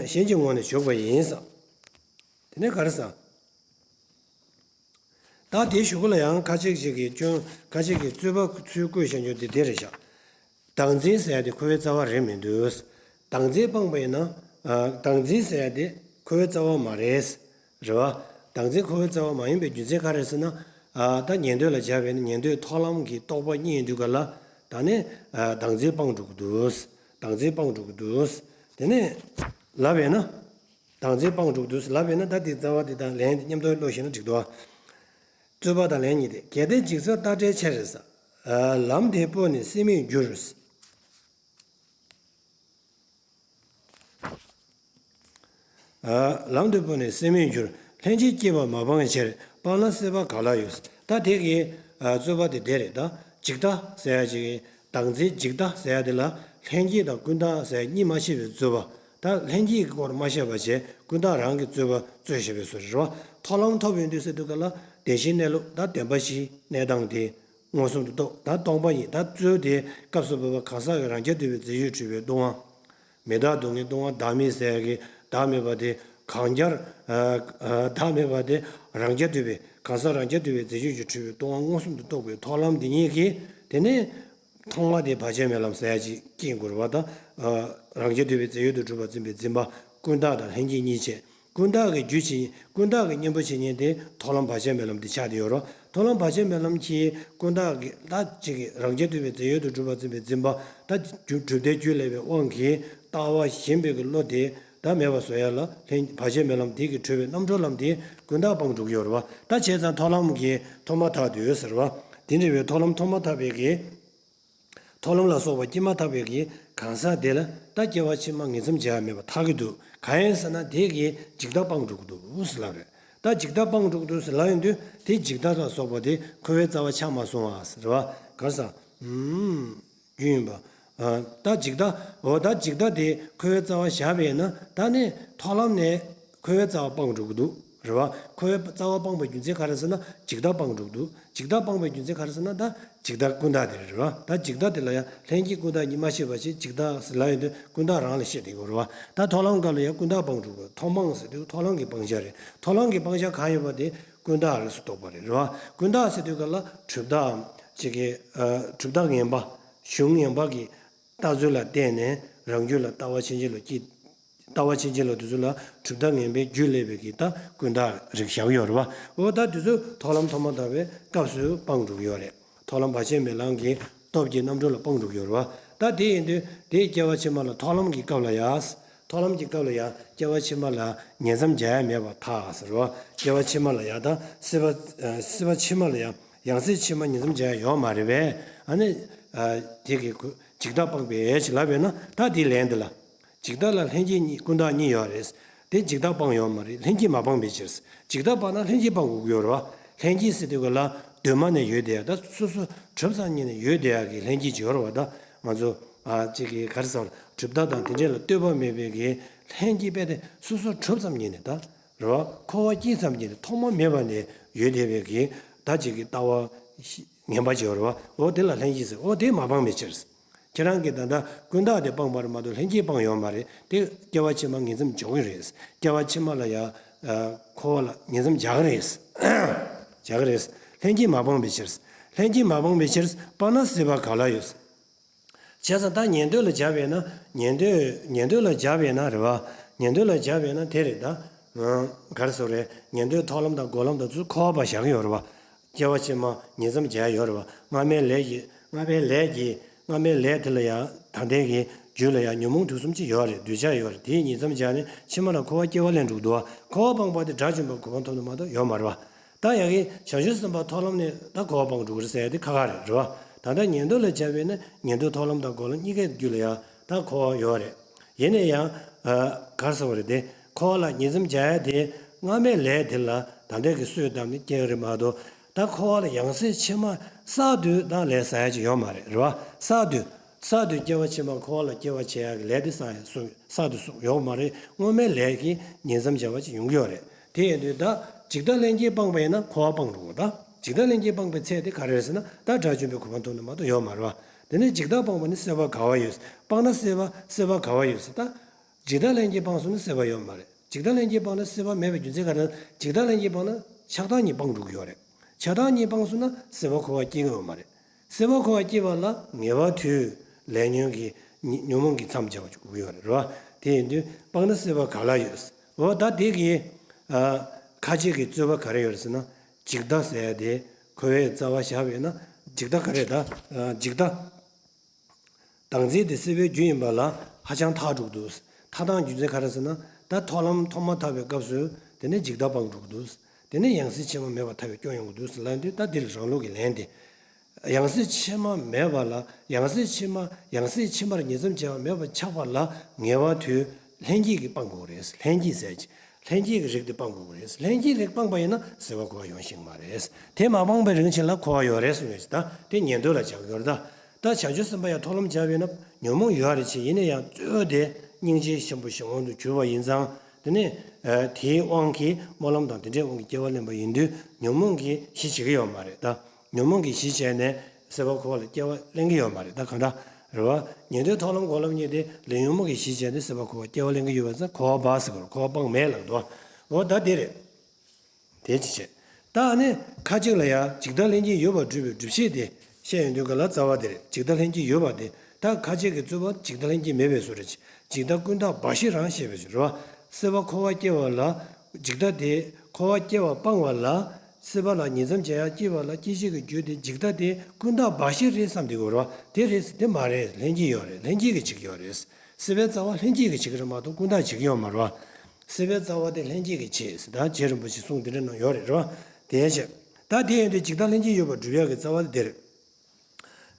གཞན་གྱི་ངོ་ནས་ཞུགས་པ་ཡིན་ས། དེ་ནས་ག་རེ་ཟ། ད་དེའི་གཞུག་གུ་ལ་ཡང་ཁ་ཅིག་ཅིག་གིས་སྐྱོན་ཁ་ཅིག་གིས་རྩོད་པ་ཚུར་བཀོད་བཞག་རྒྱུ་འདི་དེ་རེད་ཤག་བདག་འཛིན་ཟེར་ཡ་དེ་འཁོར་བའི་རྩ་བ་རེད་མི་འདུག་བདག་འཛིན་སྤངས་པ་ཡིན་ན། ཨ། བདག་འཛིན་ཟེར་ཡ་དེ་འཁོར་བའི་རྩ་བ་མ་རེད། རེད་བ། བདག་འཛིན་འཁོར་བའི་རྩ་བ་མ་ཡིན་པའི་རྒྱུ་མཚན་ག་རེ་ཟེར་ན། ཨ། ད་ཉན་ཐོས་ལ་སྦྱར་བས་ན་ཉན་ཐོས་མཐོང་ལམ་གྱི་རྟོགས་པ་རྙེད་དུས་ག་ལ། ད་ནི། ཨ། བདག་འཛིན་སྤངས་འགྲོ་གི་འདུག་བདག་འཛིན་སྤངས་འགྲོ་གི་འདུག་དེ་ནས་ལབ་པས་ན། བདག་འཛིན་སྤངས་འགྲོ་གི་འདུག་ཟེར་ལབ་པས་ན། ད་དེ་རྩ་བ་དེ་དང་ལན་དེ་མཉམ་དུ་ཀློག་ཤེས་ན་འགྲིག་འདུག་ཨ། རྩོད་པ་དང་ལན་གཉིས་ཏེ། གལ་ཏེ་འཇིག་ཚོགས་རྟག་བྲལ་ཕྱིར་ཟེར། ལམ་དེ་སྤོས་ནས་སེམས་མེད་འགྱུར། ལམ་དེ་སྤོས་ནས་སེམས་མེད་འགྱུར། ལྷན་སྐྱེས་སྐྱེས་པ་མ་སྤངས་ཕྱིར། སྤངས་ན་སྲིད་པ་ག་ལ་ཡོད། ད་དེ་གི་རྩོད་པ་དེ་དེ་རེད་ད། འཇིག་ལྟ་ཟེར་ཡ་ཅིག་བདག་འཛིན་འཇིག་ལྟ་ཟེར་ཡ་དེ་ལ་ལྷན་སྐྱེས་དང་ཀུན་བརྟགས་ཟེར་ཡ་གཉིས་མ་ཕྱེ་བའི་རྩོད་པ། ད་ལྷན་སྐྱེས་ཀྱི་སྐོར་མ་བཤད་པ་བྱས་ཀུན་བརྟགས་རང་གི་རྩོད་པ་རྩོད་བཞག་པའི་བཟོ་རེད་བ། མཐོང་ལམ་ཐོབ་ཡོང་དུས་ཟེར་དུས་ག་ལ་བདེན་བཞིའི་གནས་ལུགས་ད་བདེན་པ་བཞིའི་གནས་སྟངས་དེ་མངོན་སུམ་དུ་རྟོགས། ད་སྟོང་པ་ཉིད་ད་རྩོད་དེ་སྐབས་སུ་བབ་པ་གང་ཟག་གི་རང་རྐྱ་འདུས་པའི་རྫས་ཡོད་འཁྲུལ་པའི་སྟོང་པ། མི་རྟག་སྡུག་བསྔལ་སྟོང་པ་བདག་མེད་ཟེར་གྱི་བདག་མེད་པ་དེ་གང་རྐྱར་བདག་མེད་པ་དེ་རང་རྐྱ་འདུས་པའི་གང་ཟག་རང་རྐྱ་འདུས་པའི་རྫས་ཡོད་ཀྱི་འཁྲུལ་པའི་སྟོང་པ་མངོན་སུམ་དུ་རྟོགས་པའི་མཐོང་ལམ་འདི་ཉིད་ཀྱིས། དེ་ནས་ཐོག་མ་དེ་བར་ཆད་མེད་ལམ་ཟེར་ཡ་ཅིག་སྐྱེ་དགོས་རེད་བ། ད་རང་རྒྱལ་དུ་བའི་རྩལ་ཡུལ་དུ་གྲུབ་པར་འཛིན་པའི་འཛིན་པ་ཀུན་བརྟགས་དང་ལྷན་སྐྱེས་གཉིས་བྱས། ཀུན་བརྟགས་ཀྱི་རྒྱུ་བྱེད་ཀུན་བརྟགས་ཀྱི་གཉེན་པོ་བྱེད་མཁན་དེ་ཐོག་ལམ་བར་ཆད་མེད་ལམ་དེ་ཆགས་བསྡད་ཡོད་རེད། ཐོག་ལམ་བར་ཆད་མེད་ལམ་གྱི་ཀུན་བརྟགས་ཀྱི་ད་ཅིག་གི་རང་རྒྱལ་དུ་བའི་རྩལ་ཡུལ་དུ་གྲུབ་པར་འཛིན་པའི་འཛིན་པ་ད་རྒྱུ་གྲུབ་མཐའི་རྒྱུ་སླེབས་པའི་དབང་གིས་ལྟ་བ་ཞེན་པའི་གི་བློ་དེ་ད་མེད་པ་བཟོ་ཡ་ལ་ལྷན་བར་ཆད་མེད་ལམ་དེ་གི་གྲུབ་པའི་རྣམ་གྲོལ་ལམ་དེ་ཀུན་བརྟགས་སྤང་འགྲོ་གི་ཡོད་རེད་བ། ད་བྱས་ཙང་ཐོག་ལམ་གྱི་ཐོག་མ་ཐག་དུས་ཟེར་བ་དེ་འདྲ་བའི་ཐོག་ལམ་ཐོག་མ་ཐག་པའི་གི་ཐོག་ལམ་ལ་སོགས་པ་སྐྱེས་མ་ཐག་པའི་གི་གང་ཟག་དེ་ལ་ད་སྐྱེ་བ་ཕྱི་མ་ངེས་འཛིན་བྱ་ཡ་མེད་པ་ཐག་གི་འདུག་གང་ཡིན་ཟེར་ན་དེ་གི་འཇིག་ལྟ་སྤང་འགྲོ་གི་འདུག་ཟེར་ལབ་རེད། ད་འཇིག་ལྟ་སྤང་འགྲོ་གི་འདུག་ཟེར་ལབ་ཡོང་དུས་དེ་འཇིག་ལྟ་ལ་སོགས་པ་དེ་འཁོར་བའི་རྩ་བ་ཆགས་མ་སོང་བ་ཟེར་བ་ག་རེ་ཟེར། ཨུམ། རྒྱུ་ཡིན་པ། ཨ། ད་འཇིག་ལྟ། འོ་ད་འཇིག་ལྟ་དེ་འཁོར་བའི་རྩ་བ་བཞག་པས་ན་ད་ནི་ཐོག་ལམ་ནས་འཁོར་བའི་རྩ་བ་སྤང་འགྲོ་གི་འདུག་རེད་བ། འཁོར་བའི་རྩ་བ་སྤངས་པའི་རྒྱུ་མཚན་ག་རེ་ཟེར་ན་འཇིག་ལྟ་སྤང་འགྲོ་གི་འདུག་འཇིག་ལྟ་སྤངས་པའི་རྒྱུ་མཚན་ག་རེ་ཟེར་ན་ད་འཇིག་ལྟ་ཀུན་བརྟགས་དེ་རེད་བ། ད་འཇིག་ལྟ་དེ་ལ་ཡང་ལྷན་སྐྱེས་ཀུན་བརྟགས་གཉིས་མ་ཤེས་པ་ཞིག་འཇིག་ལྟ་ཟེར་ལབ་ཡོང་དུས་ཀུན་བརྟགས་རང་ལ་བཤད་བསྡད་ཀྱི་ཡོད་རེད་བ། ད་ཐོག་ལམ་སྐབས་ལ་ཡང་ཀུན་བརྟགས་སྤང་འགྲོ་གི་ཐོག་མང་ཟེར་དུས་ཐོག་ལམ་གྱི་སྤང་བྱ་རེད། ཐོག་ལམ་གྱི་སྤང་བྱ་གང་ཡོད་པ་དེ་ཀུན་བརྟགས་རིགས་སུ་གཏོགས་པ་རེད་རེད་བ། ཀུན་བརྟགས་ཟེར་དུས་སྐབས་ལ་གྲུབ་མཐའམ་ཅིག་གི་ཨ་གྲུབ་མཐའ་ངན་པ། གཞུང་ངན་པ་གི་ལྟ་ཚུལ་ལ་བརྟེན་ནས་རང་རྒྱུད་ལ་ལྟ་བ་ཕྱིན་ཅི་ལོག་སྐྱེ། ལྟ་བ་ཕྱིན་ཅི་ལོག་དེ་ཚོ་ལ་གྲུབ་མཐའ་ངན་པའི་རྒྱུ་སླེབས་པའི་གི་ད་ཀུན་བརྟགས་རིགས་བཞག་ཡོད་རེད་བ། འོ་ད་དེ་ཚོ་ཐོག་ལམ་ཐོག་མ་ཐག་པའི་སྐབས་སུ་སྤང་འགྲོ་གི་ཡོད་རེད། ཐོག་ལམ་བར་ཆད་མེད་ལམ་གྱི་སྟོབས་ཀྱི་རྣམ་གྲོལ་ལ་སྤང་འགྲོ་གི་ཡོད་རེད་བ། ད་དེ་ཡིན་དུས་དེའི་སྐྱེ་བ་ཕྱི་མ་ལ་ཐོག་ལམ་གྱི་སྐབས་ལ་ཡ། ཐོག་ལམ་གྱི་སྐབས་ལ་ཡ་སྐྱེ་བ་ཕྱི་མ་ལ་ཉེ་མཚམས་སྦྱར་ཡ་མེད་པར་ཐལ་ཟེར་བ། སྐྱེ་བ་ཕྱི་མ་ལ་ཡ་ད་སྲིད་པ་སྲིད་པ་ཕྱི་མ་ལ་ཡ་ཡང་སྲིད་ཕྱི་མ་ཉེ་མཚམས་སྦྱར་ཡ་ཡོད་མ་རེད་པས། ཨ་ནི་དེ་གི་འཇིག་ལྟ་སྤངས་པས་ཅེས་ལབ་པས་ན་ད་དེའི་ལན་འདི་ལ། འཇིག་ལྟ་ལ་ལྷན་སྐྱེས་གཉིས་ཀུན་བརྟགས་གཉིས་ཡོད་རེད། དེ་འཇིག་ལྟ་སྤངས་ཡོད་མ་རེད། ལྷན་སྐྱེས་མ་སྤངས་པའི་ཕྱིར། འཇིག་ལྟ་སྤངས་ན་ལྷན་སྐྱེས་སྤང་དགོས་ཀྱི་ཡོད་རེད་བ། ལྷན་སྐྱེས་ཟེར་དུས་ག་ལ་གདོད་མ་ནས་ཡོད་བསྡད་ཡ་ད་སོ་སོ་གྲུབ་ཙམ་ཉིད་ནས་ཡོད་བསྡད་ཡ་གི་ལྷན་སྐྱེས་ཅིག་ཡོད་རེད་བ། ད་ང་ཚོ་ཨ་ཅིག་གི་ག་རེ་ཟེར་གྲུབ་མཐའ་དང་དེ་འདྲས་ལ་ལྟོས་པ་མེད་པའི་གི་ལྷན་སྐྱེས་དཔེ་དེ་སོ་སོ་གྲུབ་ཙམ་ཉིད་ནས་ད་རེད་བ། འཁོར་བ་སྐྱེས་ཙམ་ཉིད་ནས་ཐོག་མ་མེད་པ་ནས་ཡོད་བསྡད་པའི་གི་ད་ཅིག་གི་ལྟ་བ་ངན་པ་ཅིག་ཡོད་རེད་བ། འོ་དེ་ལ་ལྷན་སྐྱེས་ཟེར། འོ་དེ་མ་སྤངས་པའི་ཕྱིར། ཁྱེད་རང་གིས་ད་ལྟ་ཀུན་བརྟགས་དེ་སྤངས་པ་རེད་མ་གཏོགས་ལྷན་སྐྱེས་སྤངས་ཡོད་མ་རེད། དེ་སྐྱེ་བ་ཕྱི་མ་ངེས་འཛིན་འཇོག་གི་རེད། སྐྱེ་བ་ཕྱི་མ་ལ་ཡ་འཁོར་བ་ལ་ངེས་འཛིན་རྒྱག་གི་རེད། རྒྱག་གི་རེད། ལྷན་སྐྱེས་མ་སྤངས་པའི་ཕྱིར། ལྷན་སྐྱེས་མ་སྤངས་པའི་ཕྱིར། སྤངས་ན་སྲིད་པ་ག་ལ་ཡོད། བྱས་ཙང་ད་ཉན་ཐོས་ལ་སྦྱར་བས་ན་ཉན་ཐོས་ཉན་ཐོས་ལ་སྦྱར་བས་ན་རེད་བ། ཉན་ཐོས་ལ་སྦྱར་བས་ན་དེ་རེད་ད། ག་རེ་ཟེར་རེད། ཉན་ཐོས་ཐོག་ལམ་དང་འགོག་ལམ་དང་ཚུར་འཁོར་བ་བཞག་གི་ཡོད་རེད་བ། སྐྱེ་བ་ཕྱི་མ་ཉེ་མཚམས་སྦྱར་ཡོད་རེད་བ། སྔ་མའི་ལས་ཀྱི་སྔ་མའི་ལས་ཀྱི་སྔ་མའི་ལས་དེ་ལ་ཡང་ད་ལྟའི་གི་རྒྱུད་ལ་ཡང་ཉོན་མོངས་དུག་གསུམ་ཅིག་ཡོད་རེད། འདོད་ཆགས་ཡོད་རེད། དེའི་ཉེ་མཚམས་སྦྱར་ནས་ཕྱི་མ་ལ་འཁོར་བ་སྐྱེ་བ་ལེན་འགྲོ་གི་འདུག་བ། འཁོར་བ་སྤངས་པ་དེ་དགྲ་བཅོམ་པའི་གོ་འཕང་ཐོབ་ནི་མ་གཏོགས་ཡོད་མ་རེད་བ། ད་ཡ་གི་བྱང་ཆུབ་སེམས་དཔའ་ཐོག་ལམ་ནས་ད་འཁོར་བ་སྤངས་འགྲོ་གི་རེད་ཟེར་ཡ་དེ་ཁ་ཁ་རེད་རེད་བ། ད་ལྟ་ཉན་ཐོས་ལ་སྦྱར་བས་ན་ཉན་ཐོས་ཐོག་ལམ་དང་འགོག་ལམ་གཉིས་ཀའི་རྒྱུད་ལ་ཡང་ད་འཁོར་བ་ཡོད་རེད། ཡིན་ན་ཡང་ག་རེ་ཟེར་བ་རེད་དེ། འཁོར་བ་ལ་ཉེ་མཚམས་སྦྱར་ཡ་དེ་སྔ་མའི་ལས་དེ་ལ་ད་ལྟའི་གི་གསོས་བཏབ་ནས་སྐྱེ་གི་རེད་མ་གཏོགས། ད་འཁོར་བ་ལ་ཡང་སྲིད་ཕྱི་མ་གསར་དུ་ད་ལས་བསགས་ཡ་ཅིག་ཡོད་མ་རེད་རེད་བ། གསར་དུ་གསར་དུ་སྐྱེ་བ་ཕྱི་མ་འཁོར་བ་ལ་སྐྱེ་བ་བྱེད་ཡ་གི་ལས་དེ་བསགས་ཡ་གསུངས་གསར་དུ་གསུངས་ཡོད་མ་རེད། སྔོན་མའི་ལས་ཀྱི་ཉེ་མཚམས་སྦྱར་བ་ཅིག་ཡོང་གི་ཡོད་རེད། དེ་ཡིན་དུས་ད་འཇིག་ལྟ་ལྷན་སྐྱེས་སྤངས་པ་ཡིན་ན་འཁོར་བ་སྤངས་འགྲོ་གི་ད། འཇིག་ལྟ་ལྷན་སྐྱེས་སྤངས་པའི་ཚད་དེ་ག་རེ་རེད་ཟེར་ན་ད་དགྲ་བཅོམ་པའི་གོ་འཕང་ཐོབ་ནི་མ་གཏོགས་ཡོད་མ་རེད་བ། དེ་ནས་འཇིག་ལྟ་སྤངས་པ་ནི་སྲིད་པ་ག་བ་ཡོད། སྤངས་ན་སྲིད་པ་སྲིད་པ་ག་བ་ཡོད་ཟེར་ད། འཇིག་ལྟ་ལྷན་སྐྱེས་སྤངས་སོང་ན་སྲིད་པ་ཡོད་མ་རེད། འཇིག་ལྟ་ལྷན་སྐྱེས་སྤངས་ན་སྲིད་པ་མེད་པའི་རྒྱུ་མཚན་ག་རེ་ན་འཇིག་ལྟ་ལྷན་སྐྱེས་སྤངས་ན་ཆགས་སྡང་གཉིས་སྤངས་འགྲོ་གི་ཡོད་རེད། ཆགས་སྡང་གཉིས་སྤངས་སོང་ན་སྲིད་པ་འཁོར་བ་སྐྱེ་གི་ཡོད་མ་རེད། སྲིད་པ་འཁོར་བ་སྐྱེ་བ་ལ་ངེས་པ་དུས་ལས་ཉོན་གྱི་ཉོན་མོངས་ཀྱི་མཚམས་སྦྱར་བ་དགོས་ཀྱི་ཡོད་རེད་རེད་བ། དེ་ཡིན་དུས་སྤངས་ན་སྲིད་པ་ག་ལ་ཡོད། འོ་ད་དེ་གི་ཁ་ཅིག་གི་རྩོད་པ་ག་རེ་ཡོད་རེད་ཟེར་ན། འཇིག་ལྟ་ཟེར་ཡ་དེ་འཁོར་བའི་རྩ་བ་བཞག་པས་ན་འཇིག་ལྟ་ག་རེ་ད། འཇིག་ལྟ། བདག་འཛིན་དེ་སྲིད་པའི་རྒྱུ་ཡིན་པ་ལ་ཧ་ཅང་ཐག་འགྲོ་གི་འདུག་ཐག་དང་རྒྱུ་མཚན་ག་རེ་ཟེར་ན། ད་ཐོག་ལམ་ཐོག་མ་ཐག་པའི་སྐབས་སུ་དེ་ནས་འཇིག་ལྟ་སྤངས་འགྲོ་གི་འདུག་དེ་ནས་ཡང་སྲིད་ཕྱི་མ་མེད་པར་ཐལ་བའི་སྐྱོན་ཡོང་གི་འདུག་ཟེར་ལབ་དུས་ད་འདི་ལ་རང་ལུགས་ཀྱི་ལན་དེ། ཡང་སྲིད་ཕྱི་མ་མེད་པ་ལ་ཡང་སྲིད་ཕྱི་མ་ཡང་སྲིད་ཕྱི་མར་ཉེ་མཚམས་སྦྱར་བ་མེད་པར་ཆགས་པ་ལ་ངེས་པ་དུས་ལྷན་སྐྱེས་ཀྱིས་སྤང་དགོས་རེད། ལྷན་སྐྱེས་ཟེར་གྱི། ལྷན་སྐྱེས་ཀྱི་རིགས་དེ་སྤང་དགོས་རེད། ལྷན་སྐྱེས་རིགས་སྤངས་པ་ཡིན་ན་སྲིད་པ་འཁོར་བ་ཡོང་ཤེས་ཀྱི་མ་རེད། དེ་མ་སྤངས་པའི་རིང་ཕྱིན་ལ་འཁོར་བ་ཡོད་རེད་གསུངས་ཡོད་ཅིག་ད་དེ་ཉན་ཐོས་ལ་སྦྱར་གྱི་ཡོད་རེད་ད། ད་བྱང་ཆུབ་སེམས་དཔའ་ཡང་ཐོག་ལམ་སྦྱར་བས་ན་ཉོན་མོངས་ཡོད་རེད་ཅེས། ཡིན་ན་ཡང་གཙོ་བོ་དེ་སྙིང་རྗེ་ཆེན་པོ་གཞན་དབང་དུ་གྱུར་པ་ཡིན་ཙང་། དེ་ནས་དེའི་དབང་གིས་སྨོན་ལམ་དང་དེ་འདྲའི་དབང་གིས་སྐྱེ་བ་ལེན་པ་ཡིན་དུས་ཉོན་མོངས་ཀྱིས་གཞི་བྱེད་ཀྱི་ཡོད་མ་རེད་ད། ཉོན་མོངས་ཀྱིས་གཞི་བྱས་ནས་སྲིད་པ་འཁོར་བ་ལ་སྐྱེ་བ་ལེན་གྱི་ཡོད་མ་རེད་ད། གང་ལྟར་རེད་བ། ཉན་ཐོས་ཐོག་ལམ་འགོག་ལམ་གཉིས་དེ་ལས་ཉོན་མོངས་ཀྱིས་གཞི་བྱས་ནས་སྲིད་པ་འཁོར་བ་སྐྱེ་བ་ལེན་གྱི་ཡོད་པ་ཙང་འཁོར་བ་སྦ་ཟེར་དགོས་རེད། འཁོར་བ་སྤངས་མེད་ལབ་འདུག་འོ་ད་དེ་རེད། དེ་ཅི་བྱེད། ད་ཨ་ནི་ཁ་ཅིག་ལ་ཡང་འཇིག་ལྟ་ལྷན་སྐྱེས་ཡོད་པར་སྒྲུབ་པའི་སྒྲུབ་བྱེད་དེ་ བཤད་ཡོང་དུས་ག་ལ་རྩ་བ་དེ་རེད། འཇིག་ལྟ་ལྷན་སྐྱེས་ཡོད་པ་དེ། ད་ཁ་ཆེ་གི་རྩོད་པ་འཇིག་ལྟ་ལྷན་སྐྱེས་མེད་པའི་བཟོ་རེད། འཇིག་ལྟ་ཀུན་བརྟགས་འབའ་ཞིག་རང་བཤད་པའི་བཟོ་རེད་བ། སྲེད་པ་འཁོར་བ་སྐྱེ་བ་ལ། འཇིག་ལྟ་དེ་འཁོར་བ་སྐྱེ་བ་སྤང་བ་ལ། སྲེད་པ་ལ་ཉེ་ཚབས་འཇལ་ཡག་སྐྱེས་པ་ལ་སྐྱེད་བྱེད་ཀྱི་རྒྱུ་དེ་འཇིག་ལྟ་དེ་ཀུན་བརྟགས་འབའ་ཞིག་རེད་བསམ་དེ་གོ་རེད་བ། དེ་རེད་དེ་མ་རེད། ལྷན་སྐྱེས་ཡོད་རེད། ལྷན་སྐྱེས་ཀྱིས་བྱེད་ཀྱི་ཡོད་རེད། སྲེད་པའི་རྩ་བ་ལྷན་སྐྱེས་ཀྱིས་བྱེད་ཀྱི་རེད་མ་གཏོགས་ཀུན་བརྟགས་བྱེད་ཀྱི་ཡོད་མ་རེད་བ། སྲེད་པའི་རྩ་བ་དེ་ལྷན་སྐྱེས་ཀྱིས་བྱེད་ཟེར། ད་རྗེ་རིན་པོ་ཆེ་གསུང་དེ་འདྲ་གནང་ཡོད་རེད་རེད་བ། དེའི་ཕྱིར། ད་དེ་ཡིན་དུས་འཇིག་ལྟ་ལྷན་སྐྱེས་ཡོད་པར་སྒྲུབ་ཡག་གི་རྩ་བ་དེ་རེད།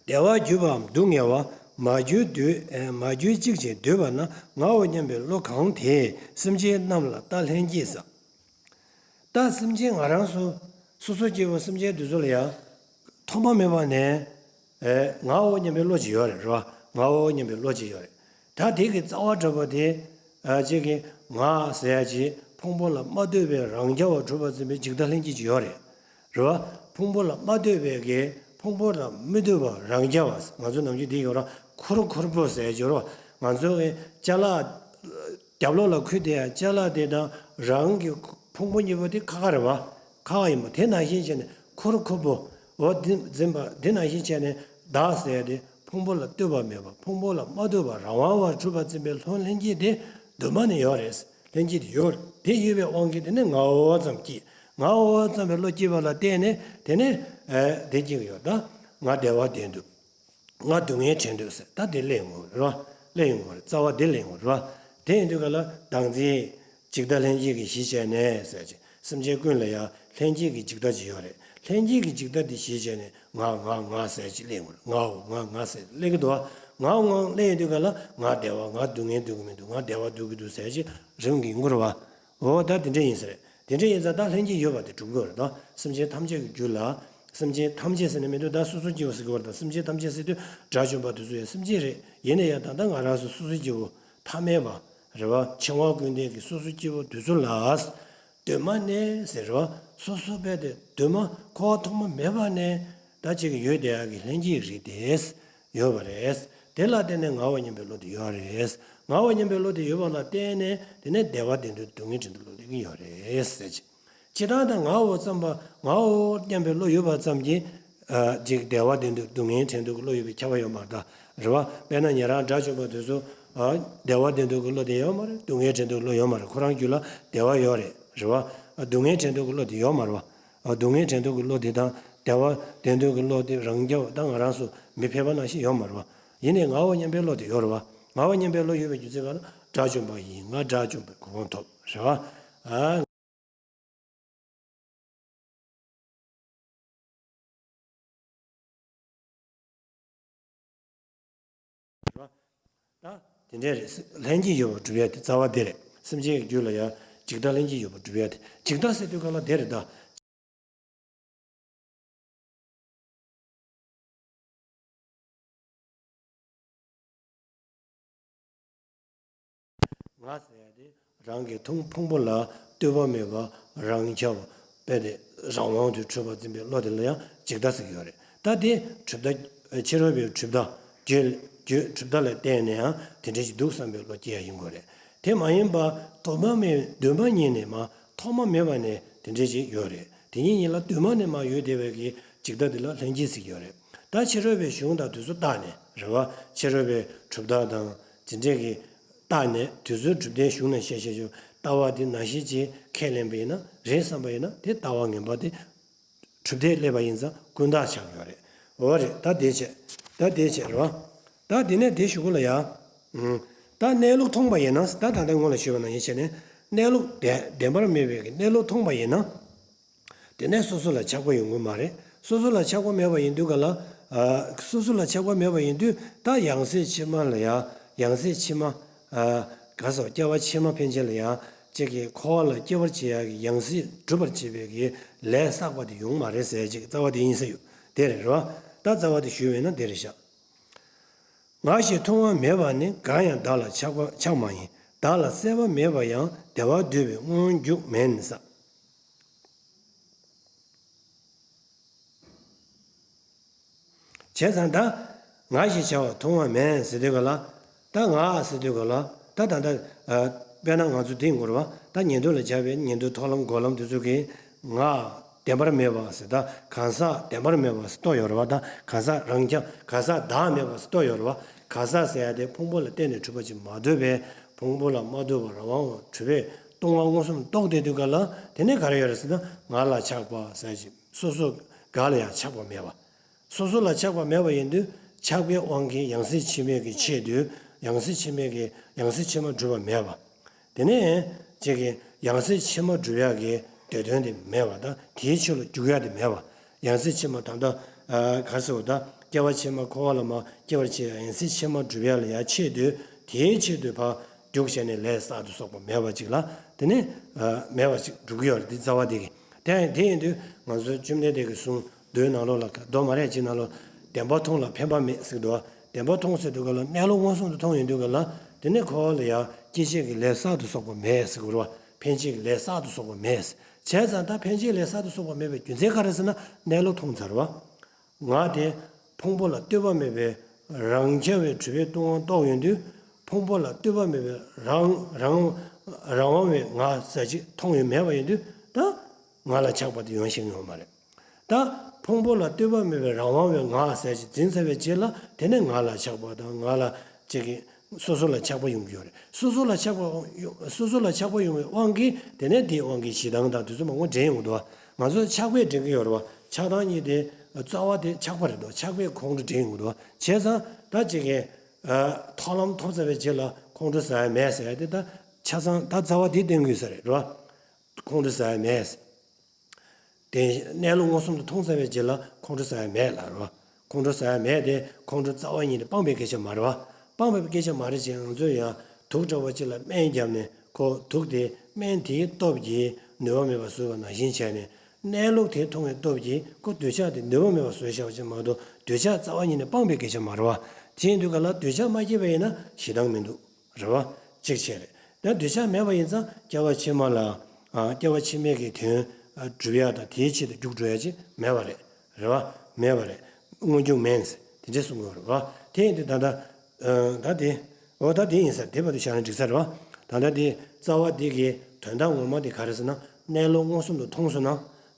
བདེ་བ་བརྒྱུད་པའམ་སྡུག་བསྔལ་བ། མ་གྱུར་འདུས་ཨེ་མ་གྱུར་གཅིག་ཅིང་འདུས་པ་ན་ངའོ་སྙམ་པའི་བློ་གང་དེས་སེམས་ཅན་རྣམས་ལ་རྟག་ལྷན་སྐྱེས་ཟེར། ད་སེམས་ཅན་ང་རང་སོ་སོ་སོ་སྐྱེ་བོ་སེམས་ཅན་དེ་ཚོ་ལ་ཡང་ཐོག་མ་མེད་པ་ནས་ཨེ་ངའོ་སྙམ་པའི་བློ་ཅིག་ཡོད་རེད་རེད་བ། ངའོ་སྙམ་པའི་བློ་ཅིག་ཡོད་རེད། ད་དེ་གི་རྩ་བ་གྲུབ་པ་དེ་ཨ་ཅིག་གི་ང་ཟེར་ཡ་ཅིག་ཕུང་པོ་ལ་མ་ལྟོས་པའི་རང་རྐྱ་བ་གྲུབ་པ་འཛིན་པའི་འཇིག་ལྟ་ལྷན་སྐྱེས་ཅིག་ཡོད་རེད། རེད་བ། ཕུང་པོ་ལ་མ་ལྟོས་པའི་གི་ཕུང་པོ་ལ་མི་ལྟོས་པ་རང་རྐྱ་བ། ང་ཚོ་ནམ་རྒྱུན་འདི་ཡོད་ར་ཁུར་ཁུར་པོ་ཟེར་ཡ་ཅིག་ཡོད་རེད་བ། ང་ཚོ་གི་ཅ་ལག་རྒྱབ་ལོགས་ལ་ཁུར་བསྡད་ཡ་ཅ་ལག་དེ་དང་རང་གི་ཕུང་པོ་གཉིས་པོ་དེ་ཁ་ཁ་རེད་བ། ཁ་ཁ་ཡིན་པ་དེ་ནང་བཞིན་བྱས་ནས་ཁུར་ཁུར་པོ་འོ་དེ་འཛིན་པ་དེ་ནང་བཞིན་བྱས་ནས་བདག་ཟེར་ཡ་དེ་ཕུང་པོ་ལ་ལྟོས་པ་མེད་པ་ཕུང་པོ་ལ་མ་ལྟོས་པ་རང་དབང་བ་གྲུབ་པ་འཛིན་པའི་བློ་ལྷན་སྐྱེས་དེ་གདོད་མ་ནས་ཡོད་རེད། ལྷན་སྐྱེས་དེ་ཡོད་རེད། དེ་ཡོད་པའི་དབང་གིས་དེ་ནས་ངའོ་ཙམ་སྐྱེས། ངའོ་ཙམ་པའི་བློ་སྐྱེས་པ་ལ་བརྟེན་ནས་དེ་ནས་ཨེ་དེ་སྐྱེ་གི་ཡོད། ད་ང་བདེ་བ་ལྡན་འདུག་ང་སྡུག་བསྔལ་བྲལ་འདུག་ཟེར། ད་དེ་སླེབས་ཡོང་གི་རེད་བ། སླེབས་ཡོང་གི་རེད། རྩ་བ་དེ་སླེབས་ཡོང་གི་རེད་བ། དེ་ཡིན་དུས་ག་ལ་བདག་འཛིན་འཇིག་ལྟ་ལྷན་སྐྱེས་ཀྱིས་གཞི་བྱས་ནས་ཟེར་ཅིག་སེམས་ཅན་ཀུན་ལ་ཡང་ལྷན་སྐྱེས་ཀྱི་འཇིག་ལྟ་ཅིག་ཡོད་རེད། ལྷན་སྐྱེས་ཀྱི་འཇིག་ལྟ་དེ་གཞི་བྱས་ནས་ང་ང་ང་ཟེར་ཅིག་སླེབས་ཡོང་གི་རེད། ངའོ་ང་ང་ཟེར་སླེབས་ཀྱི་འདུག་བ། ངའོ་ང་སླེབས་ཡོང་དུས་ག་ལ་ང་བདེ་བ་ང་སྡུག་བསྔལ་སྡུག་གི་མི་འདུག་ང་བདེ་བ་སྡུག་གི་འདུག་ཟེར་ཅིག་རིམ་གྱིས་ཡོང་གི་རེད་བ། འོ་ད་དེ་འདྲ་ཡིན་ས་རེད། དེ་འདྲ་ཡིན་ཙང་ད་ལྷན་སྐྱེས་ཡོད་པ་དེ་གྲུབ་དགོས་རེད་དོ། སེམས་ཅན་ཐམས་ཅད་ཀྱི་རྒྱུད་ལ། སེམས་ཅན་ཐམས་ཅད་ཟེར་ནས་མི་འདུག་ད་སོ་སོ་སྐྱེ་བོ་ཟེར་གྱི་ཡོད་རེད། ད་སེམས་ཅན་ཐམས་ཅད་ཟེར་དུས་དགྲ་བཅོམ་པ་དེ་ཚོ་ཡང་སེམས་ཅན་རེད། ཡིན་ན་ཡང་ད་ལྟ་ང་རང་ཚོ་སོ་སོ་སྐྱེ་བོ་ཐ་མལ་པ་རེད་བ། འཆིང་བ་ཀུན་ལྡན་གྱི་སོ་སོ་སྐྱེ་བོ་དེ་ཚོ་ལ་གདོད་མ་ནས་ཟེར་རེད་བ། སོ་སོ་རྦད་དེ་གདོད་མ་འཁོར་བ་ཐོག་མ་མེད་པ་ནས་ད་ཅིག་ཡོད་བསྡད་ཡག་གི་ལྷན་སྐྱེས་རིགས་དེ། ཡོད་པ་རེད། དེ་ལ་བརྟེན་ནས་ངའོ་སྙམ་པའི་བློ་དེ་ཡོད་རེད། ངའོ་སྙམ་པའི་བློ་དེ་ཡོད་པ་ལ་བརྟེན་ནས་དེ་ནས་བདེ་བ་ལྡན་འདུག་སྡུག་བསྔལ་བྲལ་འདུག་བློ་སླེབས་ཀྱི་ཡོད་རེད་ཟེར་གྱི། ཇི་ལྟར་ད་ངའོ་བསམ་པ་ངའོ་སྙམ་པའི་བློ་ཡོད་པ་ཙམ་གྱིས་ཨ་ཅིག་བདེ་བ་ལྡན་འདུག་སྡུག་བསྔལ་བྲལ་འདུག་གི་བློ་ཡོད་པའི་ཁྱབ་པ་ཡོད་མ་རེད་ད། རེད་བ། དཔེར་ན་ཉེ་རང་དགྲ་བཅོམ་པ་དེ་ཚོ་ཨ་བདེ་བ་ལྡན་འདུག་གི་བློ་དེ་ཡོད་མ་རེད། སྡུག་བསྔལ་བྲལ་འདུག་གི་བློ་ཡོད་མ་རེད། ཁོ་རང་རྒྱུད་ལ་བདེ་བ་ཡོད་རེད། རེད་བ། སྡུག་བསྔལ་བྲལ་འདུག་གི་བློ་དེ་ཡོད་མ་རེད་བ། སྡུག་བསྔལ་བྲལ་འདུག་གི་བློ་དེ་དང་བདེ་བ་ལྡན་འདུག་གི་བློ་དེ་རང་རྐྱ་བ་ད་ང་རང་ཚོ་མི་ཕལ་པ་ནང་བཞིན་ཡོད་མ་རེད་བ། ཡིན་ནའི་ངའོ་སྙམ་པའི་བློ་དེ་ཡོད་རེད་བ། ངའོ་སྙམ་པའི་བློ་ཡོད་པའི་རྒྱུ་མཚན་གང་ལ་དགྲ་བཅོམ་པ་ཡིན། ང་དགྲ་བཅོམ་པའི་གོ་འཕང་ཐོབ་རེད་བ། ཨ། རེད་བ། ད་དེ་འདྲས་རེད། ལྷན་སྐྱེས་ཡོད་པར་སྒྲུབ་ཡ་དེ་རྩ་བ་དེ་རེད། སེམས་ཅན་གྱི་རྒྱུད་ལ་ཡང་འཇིག་ལྟ་ལྷན་སྐྱེས་ཡོད་པར་སྒྲུབ་ཡ་དེ། འཇིག་ལྟ་ཟེར་དུས་གང་ལ་དེ་རེད་ད། ང་ཟེར་ཡ་དེ་རང་གི་ཐུང་ཕུང་པོ་ལ་ལྟོས་པ་མེད་པ་རང་རྐྱ་བ་དཔེ་དེ་རང་དབང་དུ་གྲུབ་པ་འཛིན་པའི་བློ་དེ་ལ་ཡང་འཇིག་ལྟ་ཟེར་གྱི་ཡོད་རེད། ད་དེ་གྲུབ་མཐའ་ཕྱི་རོལ་པའི་གྲུབ་མཐའ་རྒྱུད་རྒྱུད་གྲུབ་མཐའ་ལ་བརྟེན་ནས་ཡང་དེ་འདྲ་ཞིག་འདུག་བསམ་པའི་བློ་སྐྱེ་ཡ་ཡིན་དགོས་རེད། དེ་མ་ཡིན་པ་གདོད་མ་མེད་གདོད་མ་ཉིད་ནས་མ་ཐོག་མ་མེད་པ་ནས་དེ་འདྲ་ཞིག་ཡོད་རེད། དེ་ཉིད་ཉིད་ལ་གདོད་མ་ནས་མ་ཡོད་བསྡད་པའི་གི་འཇིག་ལྟ་འདི་ལ་ལྷན་སྐྱེས་ཟེར་གྱི་ཡོད་རེད། ད་ཕྱི་རོལ་པའི་གཞུང་དང་དེ་ཚོ་བལྟས་ནས་རེད་བ། ཕྱི་རོལ་པའི་གྲུབ་མཐའ་དང་དེ་འདྲས་ཀྱི་བལྟས་ནས་དེ་ཚོའི་གྲུབ་མཐའི་གཞུང་ནས་བཤད་བཤད་ཆོག་ལྟ་བ་འདི་ནང་བཞིན་གྱིས་ཁས་ལེན་པ་ཡིན་ན་རེད་བསམ་པ་ཡིན་ན་དེ་ལྟ་བ་ངན་པ་དེ་གྲུབ་མཐས་སླེབས་པ་ཡིན་ཙང་ཀུན་བརྟགས་ཆགས་ཡོད་རེད། འོ་རེད། ད་དེ་བྱས། ད་དེ་བྱས་རེད་བ། ད་དེ་ནས་དེ་ཞུ་གི་ལ་ཡ། ཨུམ། ད་གནས་ལུགས་མཐོང་པ་ཡིན་ན་ད་ད་ལྟ་སྔོན་ལ་ཞུས་པ་ནང་བཞིན་བྱས་ནས་གནས་ལུགས་བདེན་བདེན་པར་མེད་པའི་གནས་ལུགས་མཐོང་པ་ཡིན་ན། དེ་ནས་སོ་སོ་ལ་ཆགས་པ་ཡོང་གི་མ་རེད། སོ་སོ་ལ་ཆགས་པ་མེད་པ་ཡིན་དུས་ག་ལ། ཨ། སོ་སོ་ལ་ཆགས་པ་མེད་པ་ཡིན་དུས་ད་ཡང་སྲིད་ཕྱི་མ་ལ་ཡ། ཡང་སྲིད་ཕྱི་མ། ཨ། ག་སོགས་སྐྱེ་བ་ཕྱི་མ་ཕན་ཆད་ལ་ཡ། ཅིག་གི་འཁོར་བ་ལ་སྐྱེ་བར་བྱེད་ཡ་གི་ཡང་སྲིད་སྒྲུབ་པར་བྱེད་པའི་གི་ལས་བསགས་པ་དེ་ཡོང་མ་རེད་ཟེར་ཅིག་རྩ་བ་དེ་ཡིན་ས་ཡོད། དེ་རེད་རོ། ད་རྩ་བ་དེ་ཞུས་པས་ན་དེ་རེད་ཤག་ང་ཞེས་མཐོང་བ་མེད་པ་ནི། གང་ཡང་བདག་ལ་ཆགས་པ་ཆགས་མ་ཡིན། བདག་ལ་སྲེད་པ་མེད་པ་ཡང་། བདེ་བ་འདོད་པའི་སྔོན་འཇུག་མིན་ཟེར། བྱས་ཙང་ད་ང་ཞེས་བྱ་བ་མཐོང་བ་མེད་ཟེར་དུས་ག་ལ། ད་ང་ཟེར་དུས་ག་ལ། ད་ད་ད་ཨ། དཔེར་ན་ང་ཚོ་འདི་ཡིན་དགོས་རེད་བ། ད་ཉན་ཐོས་ལ་སྦྱར་བའི་ཉན་ཐོས་མཐོང་ལམ་སྒོམ་ལམ་དེ་ཚོ་གིས་ང་ བདེན་པར་མེད་པ་ཟེར། ད་གང་ཟག་བདེན་པར་མེད་པ་ཟེར་རྟོགས་ཡོད་རེད་བ། ད་གང་ཟག་རང་རྐྱ་གང་ཟག་བདག་མེད་པ་ཟེར་རྟོགས་ཡོད་རེད་བ། གང་ཟག་ཟེར་ཡ་དེ་ཕུང་པོ་ལ་བརྟེན་ནས་གྲུབ་པ་ཅིག་མ་གྲུབ་པས། ཕུང་པོ་ལ་མ་གྲུབ་པ་རང་དབང་བ་གྲུབ་པས་སྟོང་པ་མངོན་སུམ་རྟོགས་བསྡད་དུས་ག་ལ། དེ་ནས་ག་རེ་ཡོད་རེད་ཟེར་ན། ང་ལ་ཆགས་པ་ཟེར་ཅིག་སོ་སོ་ག་ལ་ཡང་ཆགས་པ་མེད་པ། སོ་སོ་ལ་ཆགས་པ་མེད་པ་ཡིན་དུས། ཆགས་པའི་དབང་གིས་ཡང་སྲིད་ཕྱི་མའི་གི་ཆེད་དུ། ཡང་སྲིད་ཕྱི་མའི་གི་ཡང་སྲིད་ཕྱི་མ་གྲུབ་པ་མེད་པ། དེ་ནས་ཅིག་གི་ཡང་སྲིད་ཕྱི་མ་གྲུབ་ཡག་གི་འདོད་དོན་དེ་མེད་པ། ད་དེའི་ཆེད་ལ་རྒྱུག་ཡག་དེ་མེད་པ། ཡང་སྲིད་ཕྱི་མ་ད་ལྟ་ག་རེ་ཟེར་བ། ད་སྐྱེ་བ་ཕྱི་མ་འཁོར་བ་ལ་མར་སྐྱེ་བར་བྱེད་ཡག་ཡང་སྲིད་ཕྱི་མ་གྲུབ་ཡག་ལ་ཡ་ཆེད་དུ། དེའི་ཆེད་དུ་ཕར་རྒྱུག་བྱས་ནས་ལས་བསགས་དུ་གསོག་པ་མེད་པ་ཅིག་ལ། དེ་ནས་མེད་པ་ཅིག་འགྲུབ་ཀྱི་ཡོད་རེད། འདི་རྩ་བ་དེ་གི། དེ་དེ་ཡིན་དུས་ང་ཚོའི་བཅོམ་ལྡན་འདས་ཀྱི་གསུང་མདོའི་ནང་ལོགས་ལ། མདོ་མ་རེད། ཅིག་ནང་ལོགས་བདེན་པ་མཐོང་ལ་འཕེན་པ་མེད་ཟེར་གྱི་འདུག་བ། བདེན་པ་མཐོང་ཟེར་དུས་ག་ལ། གནས་ལུགས་མངོན་སུམ་དུ་མཐོང་ཡོང་དུས་ག་ལ། དེ་ནས་འཁོར་བ་ལ་ཡ་སྐྱེ་མཆེད་ཀྱི་ལས་བསགས་དུ་གསོག་པ་མེད་ཟེར་གྱི་རེད་བ། འཕེན་བྱེད་ཀྱི་ལས་བསགས་དུ་གསོག་པ་མེད། བྱས་ཙང་ད་འཕེན་བྱེད་ལས་བསགས་དུ་གསོག་པ་མེད་པའི་རྒྱུ་མཚན་ག་རེ་ཟེར་ན། གནས་ལུགས་མཐོང་ཚར་བ། ང་དེ་ཕུང་པོ་ལ་ལྟོས་པ་མེད་པའི་རང་རྐྱ་བའི་གྲུབ་པའི་སྟོང་པ་རྟོགས་ཡོང་དུས། ཕུང་པོ་ལ་ལྟོས་པ་མེད་པའི་རང་རང་རང་དབང་བའི་ང་ཟེར་ཅིག་མཐོང་ཡོད་མེད་པ་ཡིན་དུས། ད་ང་ལ་ཆགས་པ་དེ་ཡོང་ཤེས་ཀྱི་ཡོད་མ་རེད། ད་ཕུང་པོ་ལ་ལྟོས་པ་མེད་པའི་རང་དབང་བའི་ང་ཟེར་ཅིག་འཛིན་ཚར་བའི་རྗེས་ལ། དེ་ནས་ང་ལ་ཆགས་པ་དང་། ང་ལ་ཅིག་གི་སོ་སོ་ལ་ཆགས་པ་ཡོང་གི་ཡོད་རེད། སོ་སོ་ལ་ཆགས་པ་ཡོང་། སོ་སོ་ལ་ཆགས་པ་ཡོང་བའི་དབང་གིས། དེ་ནས་དེའི་དབང་གིས་ཞེ་སྡང་དང་དེ་ཚོ་མང་པོ་འདྲེན་ཡོང་གི་འདུག་བ། ང་ཚོ་ཆགས་པས་འདྲེན་གྱི་ཡོད་རེད་བ། ཆགས་སྡང་གཉིས་དེ་རྩ་བ་དེ་ཆགས་པ་རེད་འདུག་ཆགས་པས་ཁོང་ཁྲོ་འདྲེན་ཡོང་གི་འདུག་བྱས་ཙང་ད་ཅིག་གི་ཐར་ལམ་ཐོབ་ཚར་བའི་རྗེས་ལ་ཁོང་ཁྲོ་ཟ་ཡ་མེད་ཟེར་ཡ་དེ། ད་ཆ་ཚང་ད་རྩ་བ་དེ་སྟོན་གྱི་ཡོད་ས་རེད། རེད་བ། ཁོང་ཁྲོ་ཟ་ཡ་མེད། དེ་གནས་ལུགས་མངོན་སུམ་དུ་མཐོང་ཚར་བའི་རྗེས་ལ་ཁོང་ཁྲོ་ཟ་ཡ་མེད་ལབ་རེད་བ། ཁོང་ཁྲོ་ཟ་ཡ་མེད་དེ། ཁོང་ཁྲོ་རྩ་བ་ཉིད་ནས་སྤངས་པའི་སྐད་ཆ་མ་རེད་བ། སྤངས་པའི་སྐད་ཆ་མ་རེད་ཅེས། ང་ཚོས་ཡང་དུག་འདྲ་བོ་ཅིག་ལ་སྨན་བརྒྱབ་ནས། ཁོ་དུག་དེ་སྨན་དེའི་སྟོབས་ཀྱིས་ནུས་པ་མེད་པ་བཟོས་པ་ནང་བཞིན་བྱས་ནས། གནས་ལུགས་དེ་མཐོང་བའི་སྟོབས་ཀྱིས་ཁོ་འདོད་ཆགས་དེ་ནུས་པ་མེད་པ་བཟོས་བཞག་པ་ཅིག་མ་གཏོགས། འདོད་ཆགས་རྩ་བ་ཉིད་ནས་སྤངས་པའི་སྐད་ཆ་མ་རེད་བ། དེ་ཡིན་དུས་ག་ལ་འདོད་ཆགས་མ་སྐྱེས་པ་ཡིན་ན་ཞེ་སྡང་མི་འདུག་རེད་བ། གཅིག་བྱས་རེད། ད་འདོད་ཆགས་མེད་པ་ཡིན་ཙང་སྐྱེ་བ་ཕྱི་མ་ལ། ཨ། སྐྱེ་བ་ཕྱི་མའི་གི་དོན་སྒྲུབ་ཡ་དང་དེའི་ཆེད་དུ་རྒྱུགས་འགྲོ་ཡ་ཅིག་མེད་པ་རེད། རེད་བ། མེད་པ་རེད། སྔོན་འཇུག་མིན་ཟེར་དེ་འདྲས་གསུང་གི་ཡོད་རེད་བ། དེ་ཡིན་དུས་ད་ལྟ། ཨ། ད་དེ། འོ་ད་དེ་ཡིན་ས་དེ་བར་དུ་བཞག་ན་འགྲིག་ས་རེད་བ། ད་ལྟ་དེ་རྩ་བ་དེ་གི་དོན་དག་ངོ་མ་དེ་ག་རེ་ཟེར་ན། གནས་ལུགས་མངོན་སུམ་དུ་མཐོང་སོང་ན།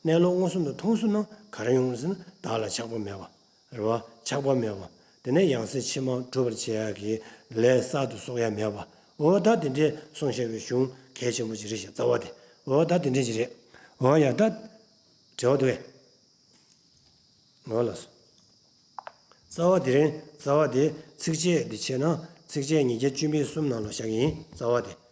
གནས་ལུགས་མངོན་སུམ་དུ་མཐོང་སོང་ན་ག་རེ་ཡོང་རེད་ཟེར་ན། བདག་ལ་ཆགས་པ་མེད་པ། རེད་བ། ཆགས་པ་མེད་པ། དེ་ནས་ཡང་སྲིད་ཕྱི་མ་སྒྲུབ་པར་བྱེད་ཡག་གི་ལས་བསགས་དུ་གསོག་ཡ་མེད་པ། འོ་ད་དེ་འདྲས་གསུངས་བཞག་པའི་གཞུང་གལ་ཆེན་པོ་ཅིག་རེད་ཤག་རྩ་བ་དེ། འོ་ད་དེ་འདྲས་ཅིག་རེད། འོ་ཡ་ད། འབྲེལ་བ་འདུག་གས། འོ་ལགས་སོ། རྩ་བ་དེ་རིང་། རྩ་བ་དེ་ཚིགས་བཅད་འདི་བྱས་ན་ཚིགས་བཅད་ཉིས་བརྒྱ་བཅུ་པའི་གསུམ་ནང་ལ་བཞག་གི་ཡིན། རྩ་བ་དེ།